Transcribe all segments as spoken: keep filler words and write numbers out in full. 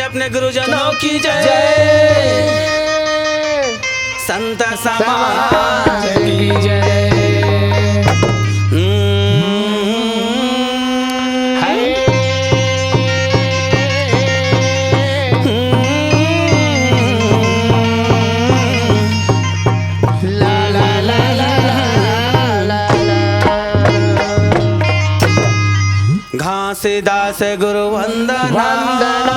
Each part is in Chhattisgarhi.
अपने गुरुजनों की जय। संत समाज की जय। घासीदास गुरु वंदना। वंदना।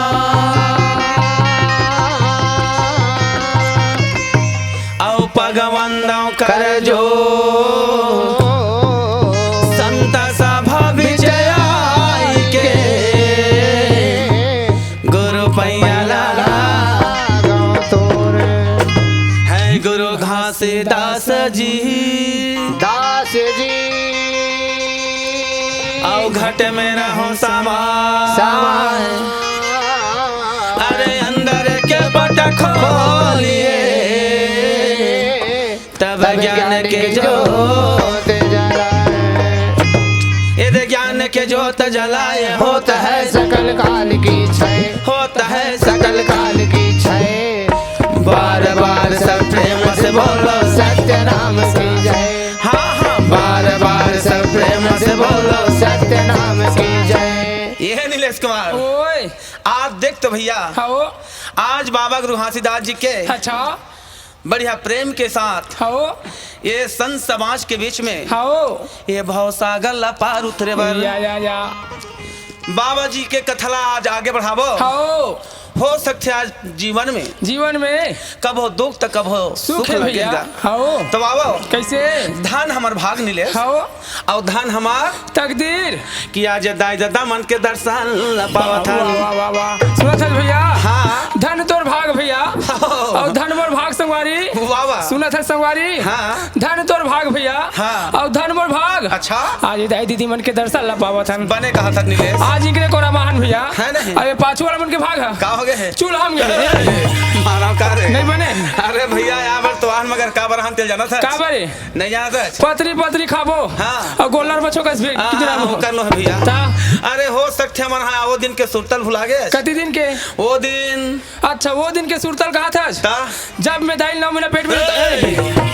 अउ पग वंदन कर जो। संत सभा बिच आइके। गुरु पैया लाला। हे गुरु घासीदास जी। दास जी। अउ घट में रहो समा। समा। अरे अंदर के पट खोलिए, तब ज्ञान के ज्योत जलाए। यदि ज्ञान के ज्योत जलाए, होत है सकल काल की छाए। होत है सकल काल की छाए। बार बार सब प्रेम से बोलो सत्य नाम की जय। हाँ, हाँ, बार बार सब प्रेम से बोलो सत्य नाम की जय। ये है नीलेश कुमार। ओए। आज देख तो भैया, हाँ। आज बाबा गुरु घासीदास जी के अच्छा। बढ़िया प्रेम के साथ हाँ। ये संत समाज के बीच में हाँ। ये भवसागर ला पार उतरे बर या, या, या। बाबा जी के कथा ला आज आगे बढ़ाबो। हाँ। हो सकथे आज जीवन में जीवन में कभो दुख त कभो सुख सुख हे भैया। लगेगा। हाँ। तो बाबा कैसे? धन हमर भाग नीलेश। हाँ। अउ धन हमर तकदीर। कि आज दाई ददा मन के दर्शन ला पावत हन। वाह, वाह, वाह, वाह। सुनत हस भैया? हाँ। धन तोर भाग भैया। हाँ। अउ धन मोर भाग संगवारी। वाह, वाह। सुनत हस संगवारी? हाँ। धन तोर भाग भैया। हाँ। अउ धन मोर भाग। अच्छा। आज दाई दीदी मन के दर्शन ला पावत हन। बने कहत हस नीलेश। आज इकरे कोरा बाहन भैया। है नहीं? अरे पाछू वाला मन के भाग ह। का हो गए है? चूल्हा में गए। मारा का रे? नहीं बने। अरे भैया, यहाँ पर तो आन मगर का बरहन तेल जाना था? का बरे? नहीं जानत हस? पतरी पतरी खाबो। हाँ। अउ गोल्लर बछो कस भी आ, कितना हाँ, खाबो? कर लो है भैया। ता? अरे हो सकथे हमर हाँ वो दिन के सुरतल भुला गए। कति दिन के? वो दिन। अच्छा, वो दिन के सुरतल कहा था? ता? जब मैं दाइल नौ महीना पेट में रहता ए,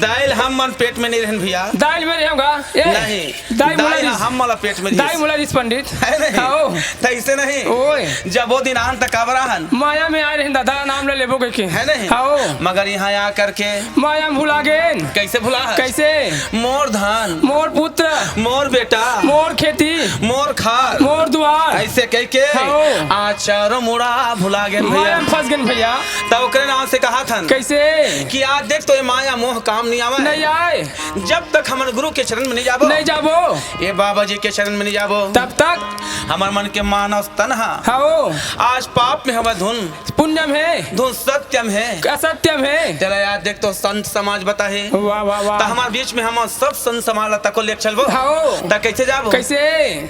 दाइल हम मन पेट में नहीं रहन भैया। दाइल में रहेगा? ए, नहीं। दाई दाई मोला रिस-, हम मोला पेट में दाई रिस। मोला रिस पंडित। है नहीं? हाँ। तैसे नहीं। ओए। जब वो दिन आन तक काबर आहन? माया में आए रहन दादा, नाम ले लेबो कहिके। है नहीं? हाँ। मगर यहाँ आ करके माया में भुला गेन। कैसे भुला हस? कैसे? मोर धन। मोर पुत्र। मोर बेटा। मोर खेती। मोर खार। मोर दुआर। ऐसे कह के हाँ। आज चारों मुड़ा भुला गेन भैया। माया में फंस गेन भैया। तब ओकरे नाम से कहा थन। कैसे? कि आज देख तो ये माया मोह काम नहीं आवे। नहीं आए। जब तक हमन गुरु के चरण में नहीं जाबो, नहीं जाबो। ये बाबा जी के चरण में नहीं जाबो, तब तक हमर मन के मानव तन हा हाओ। आज पाप में हवय धुन, पुण्यम हे, धुन सत्यम हे, असत्यम हे। चला यार, देख तो संत समाज बता हे। वाह, वाह, वाह। त हमर बीच में हम सब संत समाज ला तको लेके चलबो। हाओ। त कैसे जाबो? कैसे?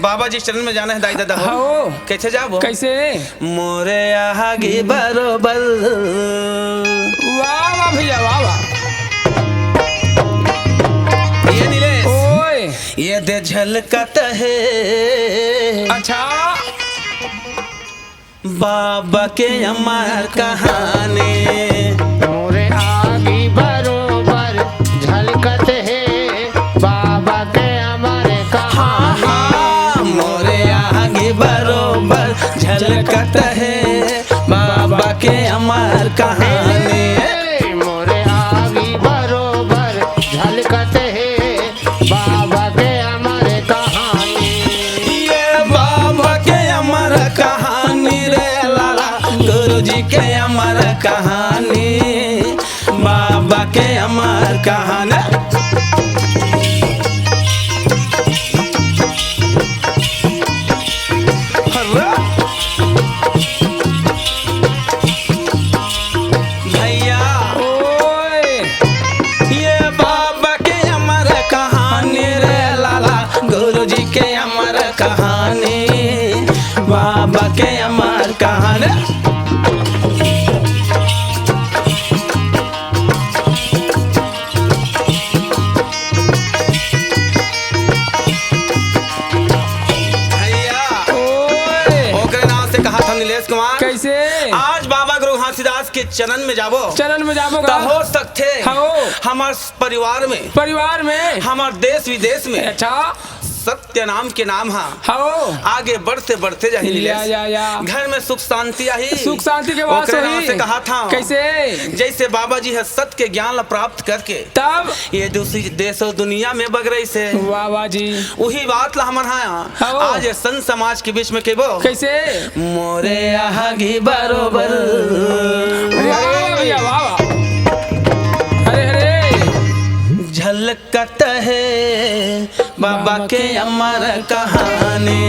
बाबा जी चरण में जाना है दाई ददा हो। हाओ। कैसे जाबो? कैसे? मोरे आगे बरोबर। वाह, वाह भैया, वाह, वाह। ये नीलेश, ओए। ये दे झलकत हे। अच्छा। बाबा के अमर कहानी। मोरे आगी बरोबर झलकत हे बाबा के अमर कहानी। हाँ, हाँ, मोरे आगी बरोबर झलकत हे बाबा के अमर कहानी। ए, मोरे आगी बरोबर झलकत हे बाबा के अमर कहानी। ये बाबा के अमर कहानी रे लाला, गुरु जी के अमर कहानी, बाबा के अमर कहानी। अरे भैया, ओए। ये बाबा के अमर कहानी रे लाला, गुरु जी के अमर कहानी, बाबा के अमर कहानी। भैया, ओए। ओकरे नाम से कहा था नीलेश कुमार, कैसे? आज बाबा गुरु घासीदास के चरण में जाबो। चरण में जाबो त का? हो सकथे हव। हमर परिवार में, परिवार में, हमर देश विदेश में अच्छा। सत्य नाम के नाम हा हव। आगे बढ़ते बढ़ते जाही या, नीलेश। या, या। घर में सुख शांति आही। सुख शांति के वास ओकरे नाम होही। से कहा था। कैसे? जैसे बाबा जी ह सत्य के ज्ञान ला प्राप्त करके तब? ये दूसरी देश अउ दुनिया में बग रहिसे। वाह, वाह जी। उही बात ला हमन हा हव। आज ये संत समाज के बीच में कहिबो। कैसे? मोरे आगी बरोबर। अरे, वाह, वाह भैया, वाह, वाह। अरे, अरे। झलकत हे बाबा के अमर कहानी।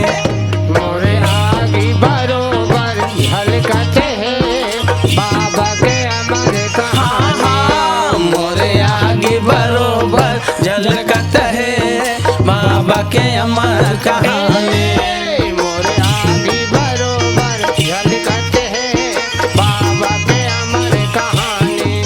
मोरे आगी बरोबर झलकत हे बाबा के अमर कहानी। हाँ, हाँ, मोरे आगी बरोबर झलकत हे बाबा के अमर कहानी। ए, मोरे आगी बरोबर झलकत हे बाबा के अमर कहानी।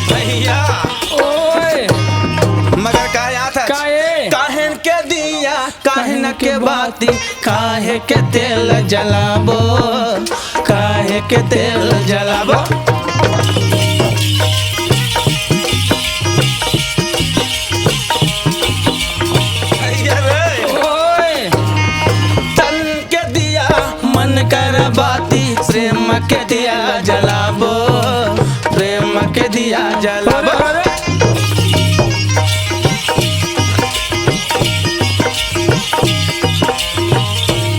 भैया, ओए। मगर का याद है? का ए? काहेन के दिया, काहेन के बाती, काहे के तेल जलाबो, काहे के तेल जलाबो। भैया रे। ओए। तन के दिया, मन कर बाती, प्रेम के दिया जलाबो, प्रेम के दिया जलाबो। अरे, अरे।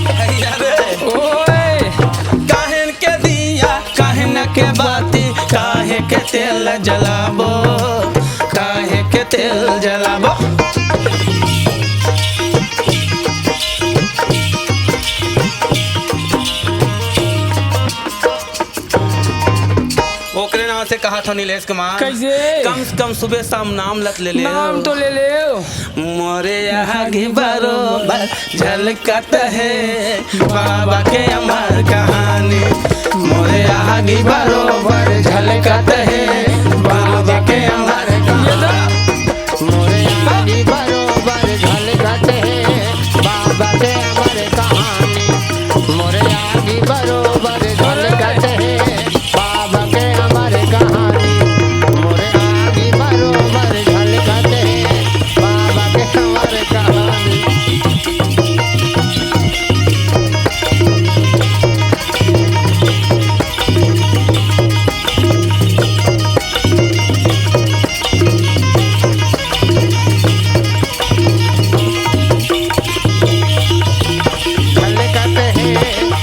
भैया रे। ओए। काहेन के दिया, काहेन के बाती, काहे के तेल जलाबो, काहे के तेल जलाबो। ओकरे नाम से कहा था नीलेश कुमार। कैसे? कम से कम सुबह शाम नाम लत ले ले। नाम तो ले ले। मोरे आगी बरोबर झलकत हे बाबा के अमर कहानी। मोरे आगी बरोबर झलकत हे बाबा के अमर कहानी। मोरे आगी बरोबर झलकत हे बाबा के अमर कहानी। मोरे आगी बरोबर झलकत हे बाबा के अमर कहानी। मोरे आगी बरोबर झलकत हे बाबा के अमर कहानी। झलकत हे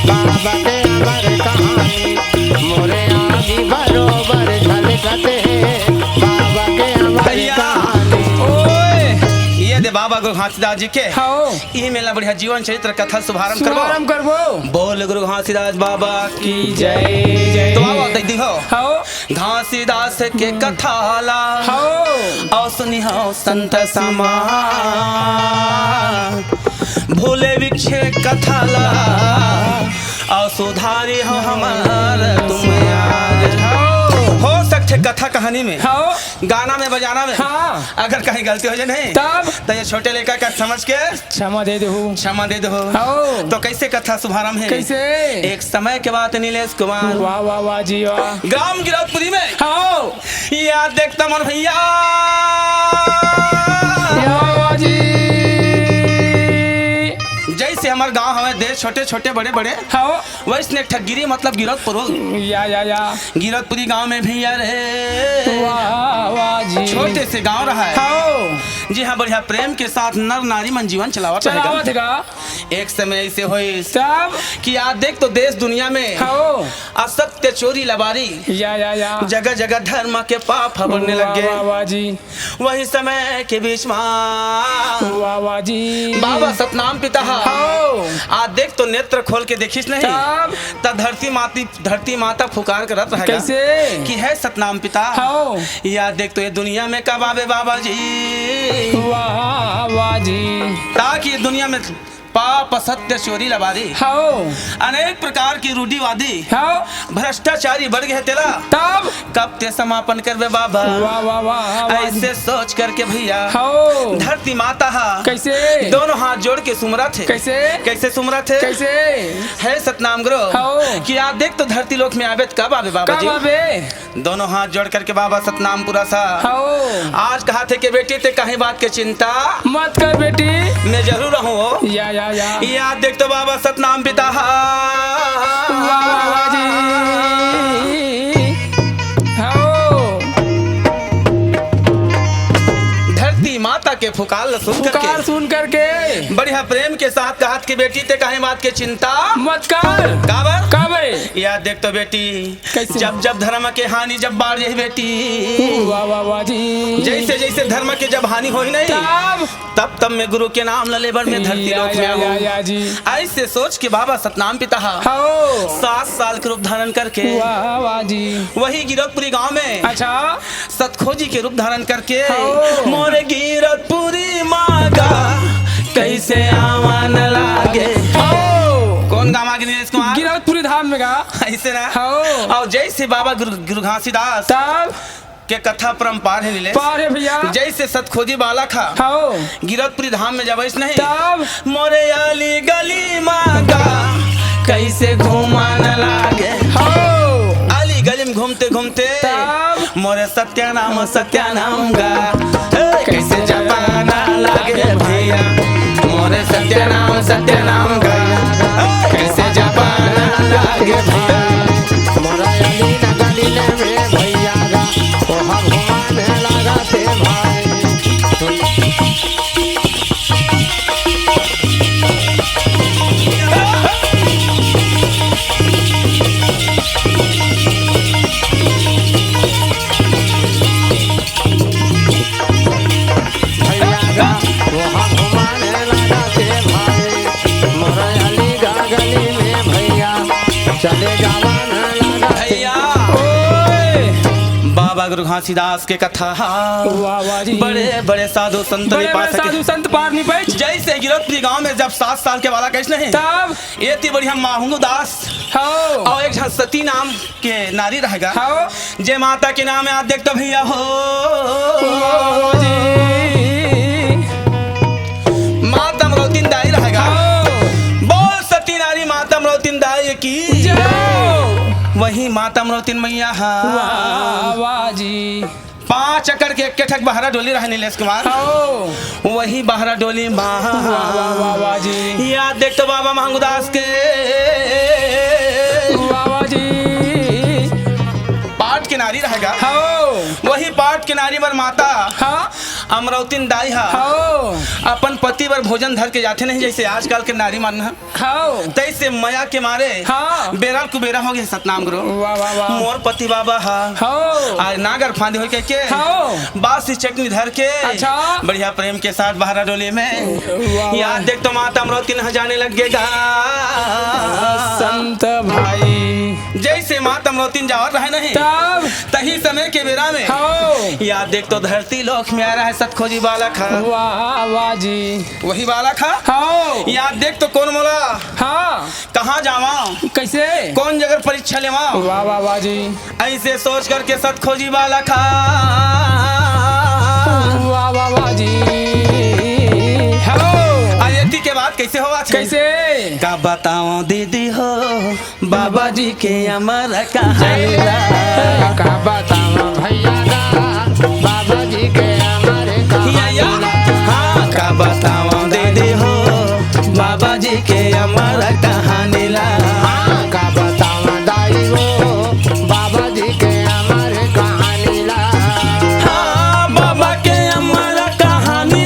बाबा के अमर कहानी, मोरे आगी बरोबर झलकत हे बाबा के अमर भैया, कहानी। ओए, ये दे बाबा गुरु घासीदास जी के। हाँ। ई मेला बढ़िया जीवन चरित्र कथा शुभारंभ करबो। शुभारंभ करबो। बोल गुरु घासीदास बाबा की जय। तो आओ, दे दी हो। हाँ। घासीदास के कथा ला। हाँ। आओ सुनी हो संत समाज। भूले बिछे कथा ला। आओ सुधारी हो हमर तुम आज। हाँ। हो सकथे कथा कहानी में। हाँ। गाना में, बजाना में हाँ। अगर कहीं गलती हो जाए नहीं, तब? तो ये छोटे लड़का का समझ के क्षमा दे देहू। क्षमा दे देहू। हाँ। तो कैसे कथा शुभारंभ है? कैसे? एक समय के बात, नीलेश कुमार। वाह, वाह, वाह जी, वाह। ग्राम गिरौदपुरी में। हाँ। याद देखता मन भैया। या वाह जी। जैसे हमारे गांव हवे, देश छोटे छोटे, बड़े बड़े। हाँ। वैसने एक ठा गिरी मतलब गिरौदपुर। या, या, या। गिरौदपुरी गांव में भैया रे। वाह, वाह जी। छोटे से गांव रहा है। हाँ। जी हाँ, बढ़िया प्रेम के साथ नर नारी मन जीवन चलावत रहेगा। चलावत हे गा। एक समय ऐसे होइस तब? कि आज देख तो देश दुनिया में हव। असत्य चोरी लबारी या, या, या। जगह जगह धर्म के पाप ह बढ़ने लग गे। वाह, वाह जी। वही समय के बीच मा वाह, वाह जी। बाबा सतनाम पिता ह। हव। आज देख तो नेत्र खोल के देखिस नहीं। तब? त धरती माती धरती माता पुकार करत रहेगा। कैसे? कि हे सतनाम पिता, हव। या देख तो ये दुनिया में कब आबे बाबा जी। वाह, वाह जी। ताकि ये दुनिया में पाप, असत्य, चोरी, लबारी, हव। अनेक प्रकार की रूढ़िवादी, हव। भ्रष्टाचारी बढ़ गए तेला। तब? कब ते समापन करबे बाबा। वाह, वाह, वाह, वाह। ऐसे सोच करके भैया, हव। धरती माता ह। कैसे? दोनों हाथ जोड़ के सुमरत हे। कैसे? कैसे सुमरत हे? कैसे? हे सतनाम गुरु, हव। कि आज देख तो धरती लोक में आबे त कब आबे बाबा कब जी? आबे? दोनों हाथ जोड़ करके बाबा सतनाम पुरस ह। हव। आज कहाथे के बेटी ते कहीं बात के चिंता मत कर बेटी। मैं जरूर रहूं हो। या, या, या। या देख तो बाबा सतनाम पिता ह। वाह, वाह, वाह जी। हव। धरती माता के पुकार ल सुन करके, पुकार सुन करके। बढ़िया प्रेम के साथ कहाथे के बेटी ते कहीं बात के चिंता मत कर। काबर? काबर? या देख तो बेटी, कैसे? जब जब धर्म के हानि जब बाढ़ जाही बेटी, वाह, वाह, वाह जी। जैसे जैसे धर्म के जब हानि होही नहीं, तब? तब तब मैं गुरु के नाम ल ले बर मैं धरती या, लोक में या, आऊं। या, या जी। ऐसे सोच के बाबा सतनाम पिता ह हव। सात साल के रूप धारण करके वाह, वाह जी। वही गिरौदपुरी गांव में अच्छा। सतखोजी के रूप धारण करके हव। मोरे गिरौदपुरी माँ गा कैसे आवन लागे। हव। कौन गांव आगे नीलेश कुमार? गिरौदपुरी धाम में गा। ऐसे ना? हव। अउ जैसे बाबा गुरु, गुरु घासीदास तब? के कथा परंपार हे नीलेश। पार हे भैया। जैसे सतखोजी बालक ह हव। गिरौदपुरी धाम में जब आइस नहीं। तब? मोरे अली गली माँ गा कैसे घूमन लागे। हव। अली गली में घूमते घूमते तब? मोरे सत्यानाम, सत्यानाम गा। ए, कैसे जपाना लागे भैया। मोरे सत्यानाम, सत्यानाम गा। ए, कैसे जपाना लागे भैया। मोरा अली ना गली ले में भैया गा। ओ हम घुमाने लगा थे भाई। भैया गा, वो हम घुमाने लगा के भाई, मोरे अली गा गली में भैया, चले जावा ना लगा के। भैया। ओए। बाबा गुरु घासीदास के कथा हा। वाह, वाह जी। बड़े, बड़े साधु संत बड़े, नहीं पा बड़े सके। साधु संत पार नहीं पाए। जैसे गिरौदपुरी गांव में जब सात साल के बालक आइस नहीं। तब? एती बढ़िया माहूंगू दास। हाँ। अउ एक झन सती नाम के नारी रह गा। हाँ। जे माता के नाम याद देख तो भैया हो। वाह जी। माता अमरौतिन दाई रह गा। हाँ। बोल सती नारी माता अमरौतिन दाई की। जय। वही माता अमरौतिन मैया हा। वाह, वाह जी। पाँच एकड़ के एक ठक बहरा डोली रहे नीलेश कुमार। हाँ। वही बहरा डोली माँ। वाह, वाह, वाह, वाह जी। याद देख तो बाबा महंगुदास के। वाह, वाह जी। पाट के नारी रह गा। हाँ। वही पाट के नारी बर माता। हाँ। अमरौतिन दाई हा। हाँ। अपन पति बर भोजन धर के जाथे नहीं, जैसे आजकल के नारी मन हा। हाँ। तैसे मया के मारे हाँ। बेरा कुबेरा हो गे सतनाम गुरु। वाह, वाह, वाह। मोर पति बाबा हा। हाँ। आज नागर फांदी होई कह के हाँ। बासी चटनी धर के अच्छा। बढ़िया प्रेम के साथ बहरा डोली में। वाह, वाह। याद देख तो माता अमरौतिन हा जाने लग गे गा। संत भाई। जैसे माता अमरौतिन जावत रहे नहीं। तब? तही समय के बेरा में। हाँ। याद देख तो धरती लोक में आ रहा है सतखोजी बालक हा। वाह, वाह जी। वही बालक हा? हाँ। याद देख तो कौन मोला हाँ। कहाँ जावा? कैसे? कौन जगह परीक्षा लेवा? वाह, वाह, वाह जी। ऐसे सोच करके सतखोजी बालक हा। वाह, वाह, वाह जी। हेलो। आज एती के बात कैसे होवा छे? कैसे? का बताओ दीदी हो, बाबा जी के अमर कहानी ला। का बताओ भैया गा, बाबा जी के अमर या, या। कहानी ला। हाँ, का बताओ दीदी हो, बाबा जी के अमर कहानी ला। हाँ, का बताओ दाई हो, बाबा जी के अमर कहानी ला। हाँ, बाबा के अमर कहानी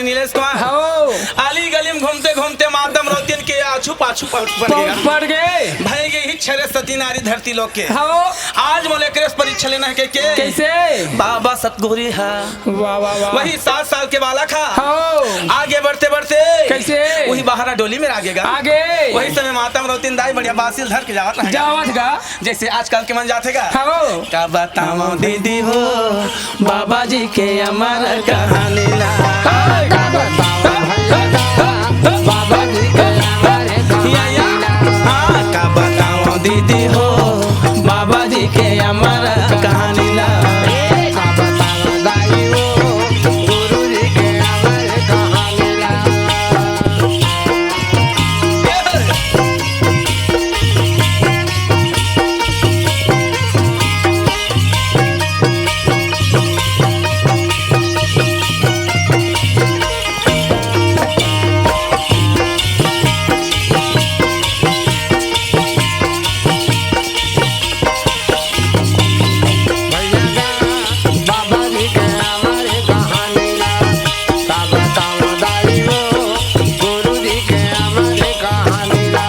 नीलेश कुमार। हव। अली गली में घूमते घूमते मातम रौतिन के आछू पाछू पड़, पड़ पड़, गया। पड़ गए। भय गई ही छरे सती नारी धरती लोक के। हव। आज मोला एकरे से परीक्षा लेना है के, के? कैसे? बाबा सतगुरी हा। वाह, वाह, वाह। वही सात साल के बालक हा। हव। आगे बढ़ते बढ़ते कैसे? वही बाहरा डोली में आगे गा। आगे। वही समय मातम रौतिन दाई बढ़िया बासिल धर के जावत रहे। जावत गा। जैसे आजकल के मन जाथे गा। हव। का बतावं दीदी हो, बाबा जी के अमर कहानी ला। हे, का बतावं भैया, बाबा जी के अमर या, या। कहानी ला। हाँ, का बतावं दीदी हो, बाबा जी के अमर कहानी ला। हे, का बतावं दाई हो, गुरु जी के अमर कहानी ला। भैया गा, बाबा जी के अमर कहानी ला, का बतावं दाई हो, गुरु जी के अमर कहानी ला।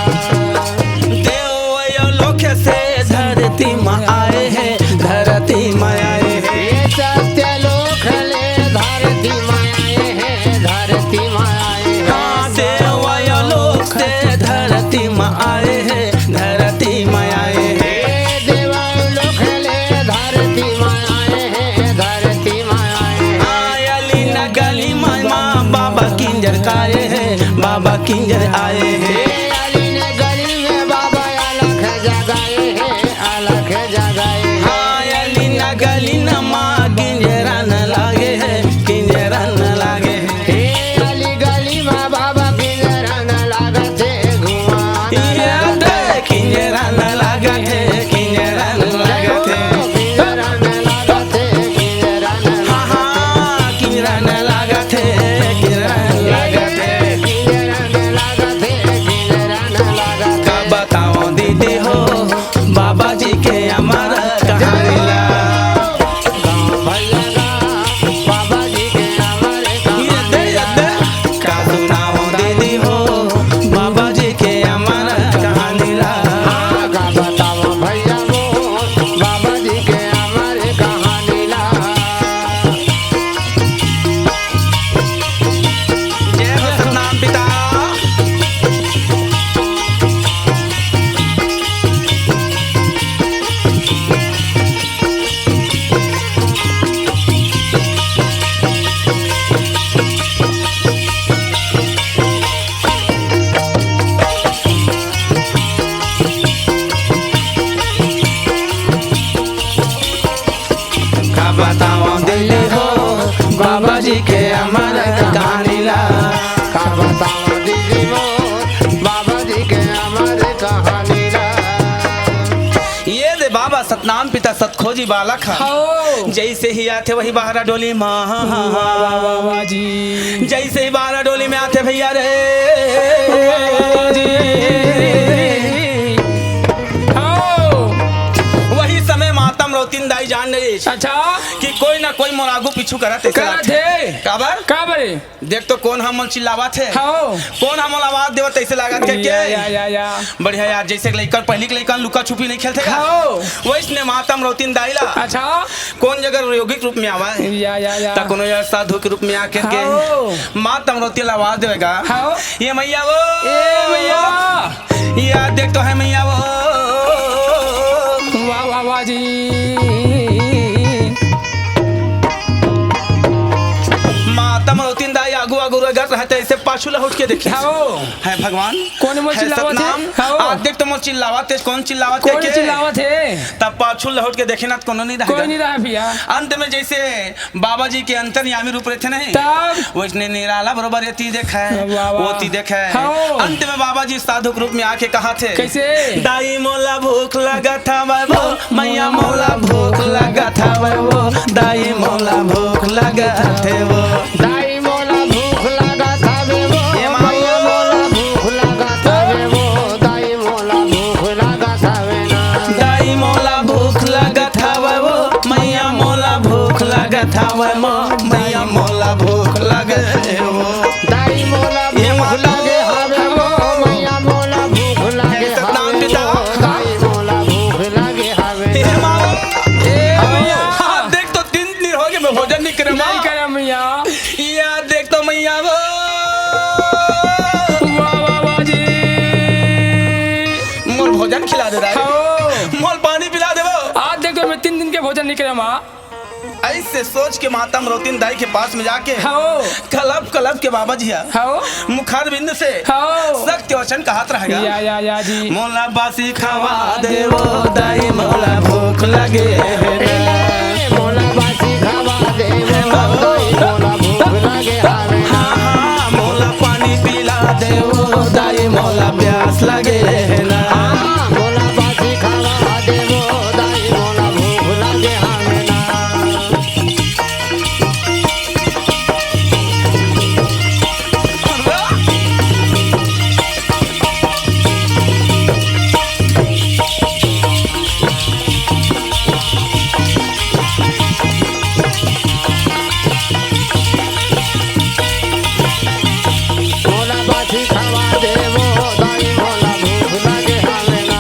देव यो लोक से धरती में आए हैं, धरती में आए हैं। ये सत्य लोक ले धरती में आए हैं, धरती में आए हैं। हाँ, देव यो लोक से धरती में आए हैं, धरती में आए हैं। हे देव लोक ले धरती में आए हैं, धरती में आए हैं। हाँ, अली नगली में माँ बाबा किंजर आए हैं, बाबा किंजर आए हैं। हे अली नगली में बाबा अलख जगाए हैं, अलख जगाए हैं। हाँ, अली नगली न माँ किंजरन लागे हैं, किंजरन लागे हैं। हे अली गली में बाबा किंजरन लागत हे, घुमा ये दे किंजरन लागत हे, किंजरन लागत हे। किंजरन लागत हे, किंजरन हाँ, हाँ, किंजरन लागत हे, किंजरन लागत हे। किंजरन लागत हे, किंजरन लागत हे। का बतावं दीदी हो, बाबा जी के अमर कहानी ला। गाँव भैया गा, बाबा जी के अमर ये दे, कहानी ये ला। दे। का सुनावं दीदी हो, बाबा जी के अमर कहानी ला। हाँ, का बतावं भैया हो, बाबा जी के अमर कहानी ला। जय हो सतनाम पिता। का बतावं दीदी हो, बाबा जी के अमर कहानी ला। का बतावं दीदी हो, बाबा जी के अमर कहानी ला। ये दे बाबा सतनाम पिता सतखोजी बालक हा। हव। जैसे ही आथे वही बाहरा डोली माँ। वाह, वाह, वाह, वाह जी। जैसे ही बाहरा डोली में आथे भैया रे। वाह, वाह, वाह जी। हव। वही समय मातम रौतिन दाई जान रही अच्छा। कि कोई ना कोई मोर आगू पीछू करत हे, ऐसे करत लागथे। हे। काबर? काबर? देख तो कोन ह मोला चिल्लावत हे। हव। कोन ह मोला आवाज देवत हे, ऐसे लागत हे के? या, या, या, या। बढ़िया यार, जैसे लइका, पहिली के लइका लुका छुपी नहीं खेलथे का? हव। वैसने मातम रौतिन दाई ला। अच्छा। कोन जगह यौगिक रूप में आवा हे। या, या, या। त कोनो यार साधु के रूप में आके के हव। मातम रौतिन ला आवाज देवेगा। हव। ये मैया वो। ए मैया। या देख तो हे मैया वो। वाह, वाह, वाह जी। मातम रौतिन दाई आगू, आगू रगत रहते, ऐसे पाछू लहुट के देखे। हव। हे भगवान, कोन मोला हे चिल्लावत हे? सतनाम, हव। आज देख तो मोला चिल्लावत हे, कोन चिल्लावत हे कोन के? चिल्लावत हे? तब पाछू लहुट के देखे ना, त कोनो नहीं रह कोई गया। नहीं रहा भैया। अंत में जैसे बाबा जी के अंतर्यामी रूप रहते नहीं, तब? वैसने निराला बरोबर ये ती देखे, वाह, वाह। वो ती देखे। हाँ। अंत में बाबा जी साधु के रूप में आके कहाथे, कैसे? दाई मोला भूख लगत हवय वो, मैया मोला भूख लगत हवय वो, दाई मोला भूख लगत हे वो। दाई मोला भूख लगत हवे वो, ए माँ मैया वो। मोला भूख लगत हवे वो, दाई मोला भूख लगत हवे ना। दाई मोला भूख लगत हवय वो, मैया मोला भूख लगत हवय मो, मैया मोला भूख लगत हे वो। भोजन खिला दे दाई। हव। मोला पानी पिला देबो। आज देख तो मैं तीन दिन के भोजन नइ करे हँव। अइसे सोच के माता अमरौतिन दाई के पास में जाके हव। कलप कलप के बाबा जी ह हव। मुखारविंद से हव। सत्य वचन कहत रह गा। या, या, या जी। मोला बासी खवा देवो दाई, मोला भूख लगे हे ना। ए, मोला बासी खवा देवो दाई, मोला भूख लगे हावे ना। हाँ, हाँ, मोला पानी पिला देवो दाई, मोला प्यास लगे हे ना। हाँ, मोला बासी खवा देवो दाई, मोला भूख लगे हावे ना। मोला बासी खवा देवो दाई, मोला भूख लगे हावे ना।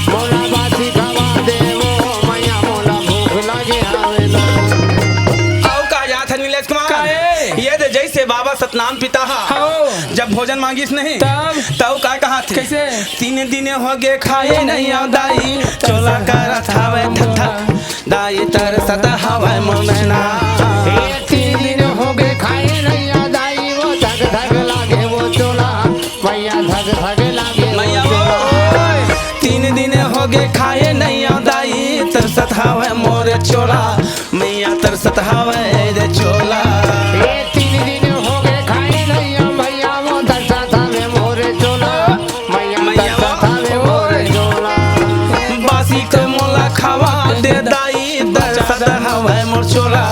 मोला बासी खवा देवो मैया, मोला भूख लगे हावे ना। अउ का जात हे नीलेश कुमार? काहे? ये दे जइसे बाबा सतनाम पिता ह, हव। जब भोजन मांगिस नहीं, तब? तब का कहत हे? कइसे? तीन दिन होगे खाए नइ हँव दाई, चोला करत हवय थक थक, दाई तरसत हवय मोर नैना। ए, तीन दिन होगे खाए नइ हँव दाई, वो धक धक लागे वो चोला, मैया धक धक लागे वो मैया चोला। वो, तीन दिन होगे खाए नइ हँव दाई, तरसत हवय मोर चोला, मैया तरसत हवय रे चोला। ए, तीन दिन होगे खाए नइ हँव मैया, वो तरसत हवय मोर चोला, मैया मैया तरसत हवय मोर चोला। बासी तो मोला खवा दे दाई, तरसत हवय मोर चोला,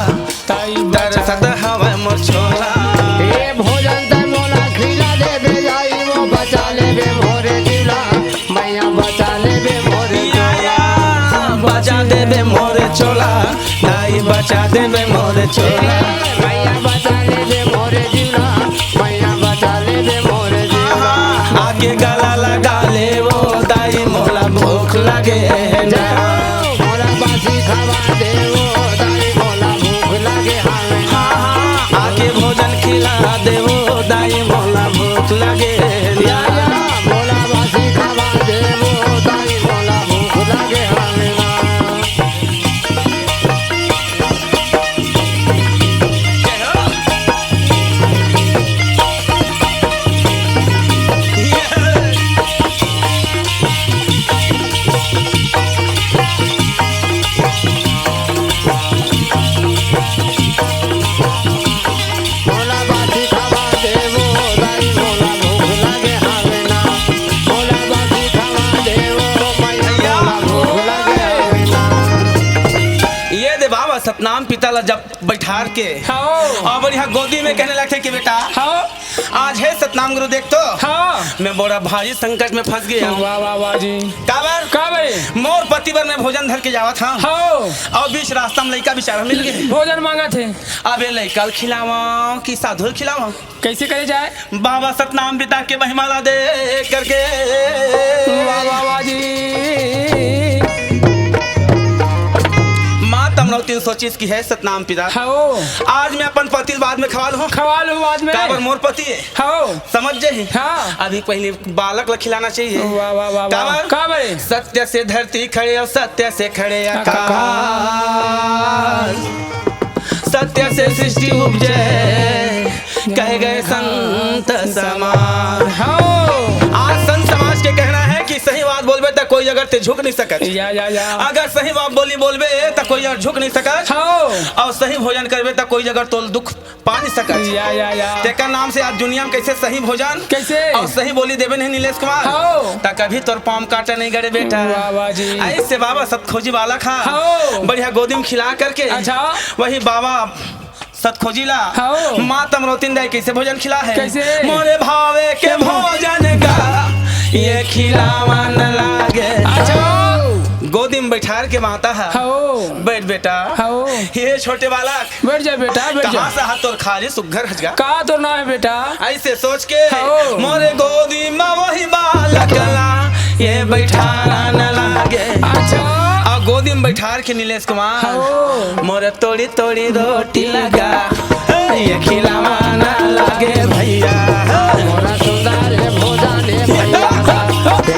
दाई तरसत हवय मोर चोला। ए, भोजन तैं मोला खिला देबे दाई, वो बचा लेबे मोर जिउला, मैया बचा लेबे मोर या, या, बचा देबे मोर चोला, दाई बचा देबे मोर चोला। मैया बचा लेबे मोर जिउला, मैया बचा लेबे मोर जिउला। आके गला लगा ले वो दाई, मोला भूख लगे हे ना। मोला बासी खवा दे वो दाई, मोला भूख लगे हावे। हाँ, हाँ, आके भोजन खिला दे वो दाई, मोला भूख लगे हे ना। या, या, मोला बासी खवा दे वो दाई, मोला भूख लगे हावे ना। मोला बासी खवा देवो दाई, मोला भूख लगे हावे ना। मोला बासी खवा देवो मैया, मोला भूख लगे हावे ना। ये दे बाबा सतनाम पिता ला जब बैठार के हाँ। अउ बढ़िया गोदी में कहने लगथे कि बेटा, हाँ। आज हे सतनाम गुरु देख तो, हाँ। मैं बड़ा भारी संकट में फंस गया हूँ। वाह, वाह, वाह जी। काबर? काबर? मोर पति बर मैं भोजन धर के जावत हँव। हाँ। अउ बीच रास्ता में लइका बेचारा मिल गे। भोजन मांगत हे। अब ये लइका ल खिलावँव कि साधु ल खिलावँव? कइसे करे जाए? बाबा सतनाम पिता के महिमा ला देख करके। वाह, वाह, वाह जी। माँ तमनौतिन सोचिस कि हे सतनाम पिता, हाँ। आज मैं अपन पति ल बाद में खवा लूँ। खवा लूँ बाद में। काबर मोर पति हे। हाँ। समझ जाही। हाँ। अभी पहले बालक ला खिलाना चाहिए। वाह, वाह, वाह, वाह। काबर? काबर? सत्य से धरती खड़े अउ सत्य से खड़े आकाश। आकाश। सत्य से सृष्टि उपजे, कहे गए संत समाज। हाँ। आज संत समाज के कहना है कि सही बात बोलबे त कोई जगह ते झुक नहीं सकत। या, या, या। अगर सही बात बोली बोलबे त कोई जगह झुक नहीं सकत। हाँ। अउ सही भोजन करबे त कोई जगह तोल दुख पा नहीं सकत। या, या, या। तेकर नाम से आज दुनिया में कइसे सही भोजन कइसे? अउ सही बोली देबे नहीं नीलेश कुमार। हाँ। त कभी तोर पाँव काटे नहीं गड़े बेटा। वाह, वाह जी। अइसे बाबा सतखोजी बालक हा। हाँ। बढ़िया गोदी में खिला करके। अच्छा। वही बाबा सतखोजी ला। हाँ। माँ तमनौतिन दाई कइसे भोजन खिला हे? कइसे? मोरे भावे के भोजन का ये खिलावन लागे। अच्छा। गोदी में बैठार के माता हा। हाँ। बैठ बेटा। हाँ। हे छोटे बालक। बैठ जा बेटा, बैठ जा। कहाँ से हा तोर खारी सुग्घर हजगा? का तोर नाम हे बेटा? अइसे सोच के हाँ। मोरे गोदी में वही बालक ला ये बैठारन लागे। अच्छा। अउ गोदी में बैठार के नीलेश कुमार। हाँ। मोरे तोड़ी तोड़ी रोटी लगा, ये खिलावन लागे भैया। मोरा सुंदर भोजन भैया, ये खिलावन लागे।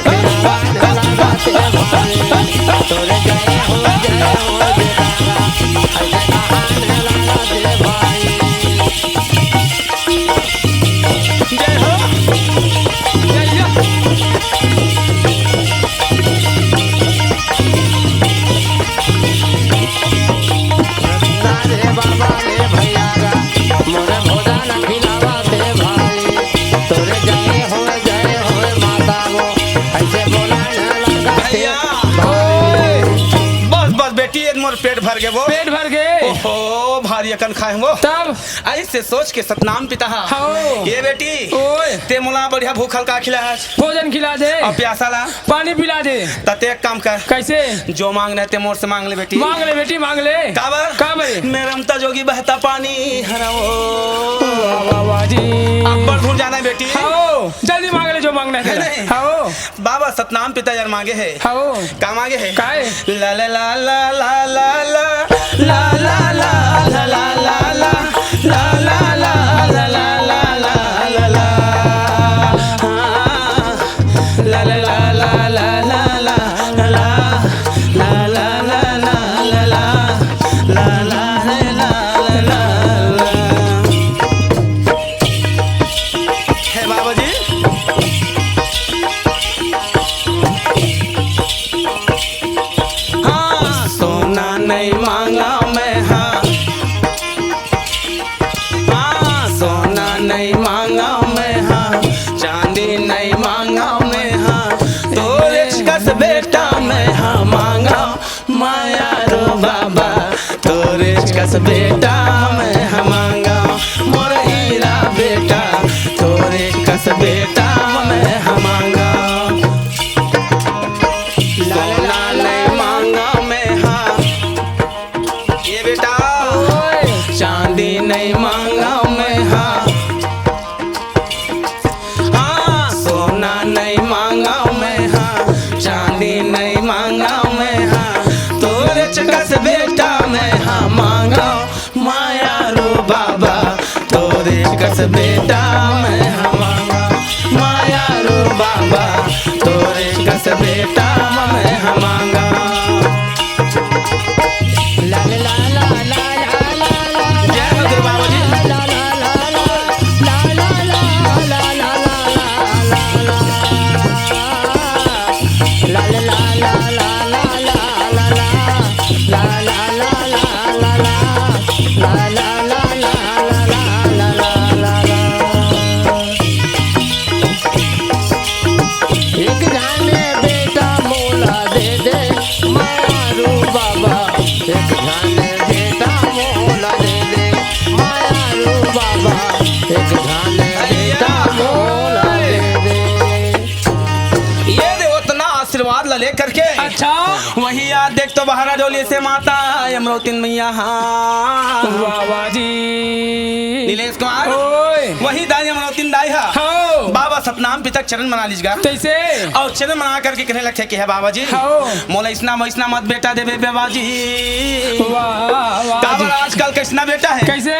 या। ओए। बस, बस बेटी, ये मोर पेट भर गे वो। पेट भर गे। ओहो, भारी अकन खाए वो। तब? ऐसे सोच के सतनाम पिता हा। हव। ये बेटी, ओए। ते मोला बढ़िया भूखल का खिला है? भोजन खिला दे। अउ प्यासा ला? पानी पिला दे। त ते एक काम कर। कैसे? जो मांगना है ते मोर से मांग ले बेटी। मांग ले बेटी, मांग ले। काबर? काबर? मैं रमता जोगी बहता पानी हरव। वाह, वाह, वाह जी। अब्बड़ दूर जाना है बेटी। हव, जल्दी मांग ले जो मांगना है है तेला। नहीं? हव। बाबा सतनाम पिता यार मांगे है। हव। का मांगे है? काय? ला ला ला। हे बाबा जी। हाँ, सोना नहीं मांगा मैं, हाँ। हाँ, सोना नहीं मांगा मैं, हाँ। चांदी नहीं मांगा मैं, हाँ। तोरे कस बेटा मैं, हाँ, मांगा। माया रो बाबा, तोरे कस बेटा मैं, हाँ, मांगा। मोर हीरा बेटा, तोरे कस बेटा मैं, हाँ, मांगा। सोना नहीं मांगा मैं, हाँ। ये बेटा, ओए। चांदी नहीं मांगा मैं, हाँ। हाँ, सोना नहीं मांगा मैं, हाँ। चांदी नहीं मांगा मैं, हाँ। तोरे कस बेटा मैं, हाँ, मांगा। माया रो बाबा, तोरे कस बेटा मैं, हाँ, मांगा। माया रो बाबा, तोरे कस बेटा मैं, हाँ, मांगा। जय हो गुरु बाबा जी। एक झाने बेटा मोला दे दे, मायारू बाबा। एक झाने बेटा मोला दे दे, मायारू बाबा। एक झाने बेटा मोला दे दे। ये दे उतना आशीर्वाद ला लेकर के। अच्छा। वही याद देख तो बहरा डोली से माता अमरौतिन मैया, हाँ। वाह, वाह जी। नीलेश कुमार, ओए। वही दाई अमरौतिन दाई हा। हाँ। बाबा सतनाम पिता के चरण मना लीजगा। कैसे? अउ चरण मना करके कहने लगे कि हे बाबा जी, हाँ। मोला इसना वैसना मत बेटा देबे बाबा जी। वाह, वाह काबर जी। आजकल कैसना बेटा है? कैसे?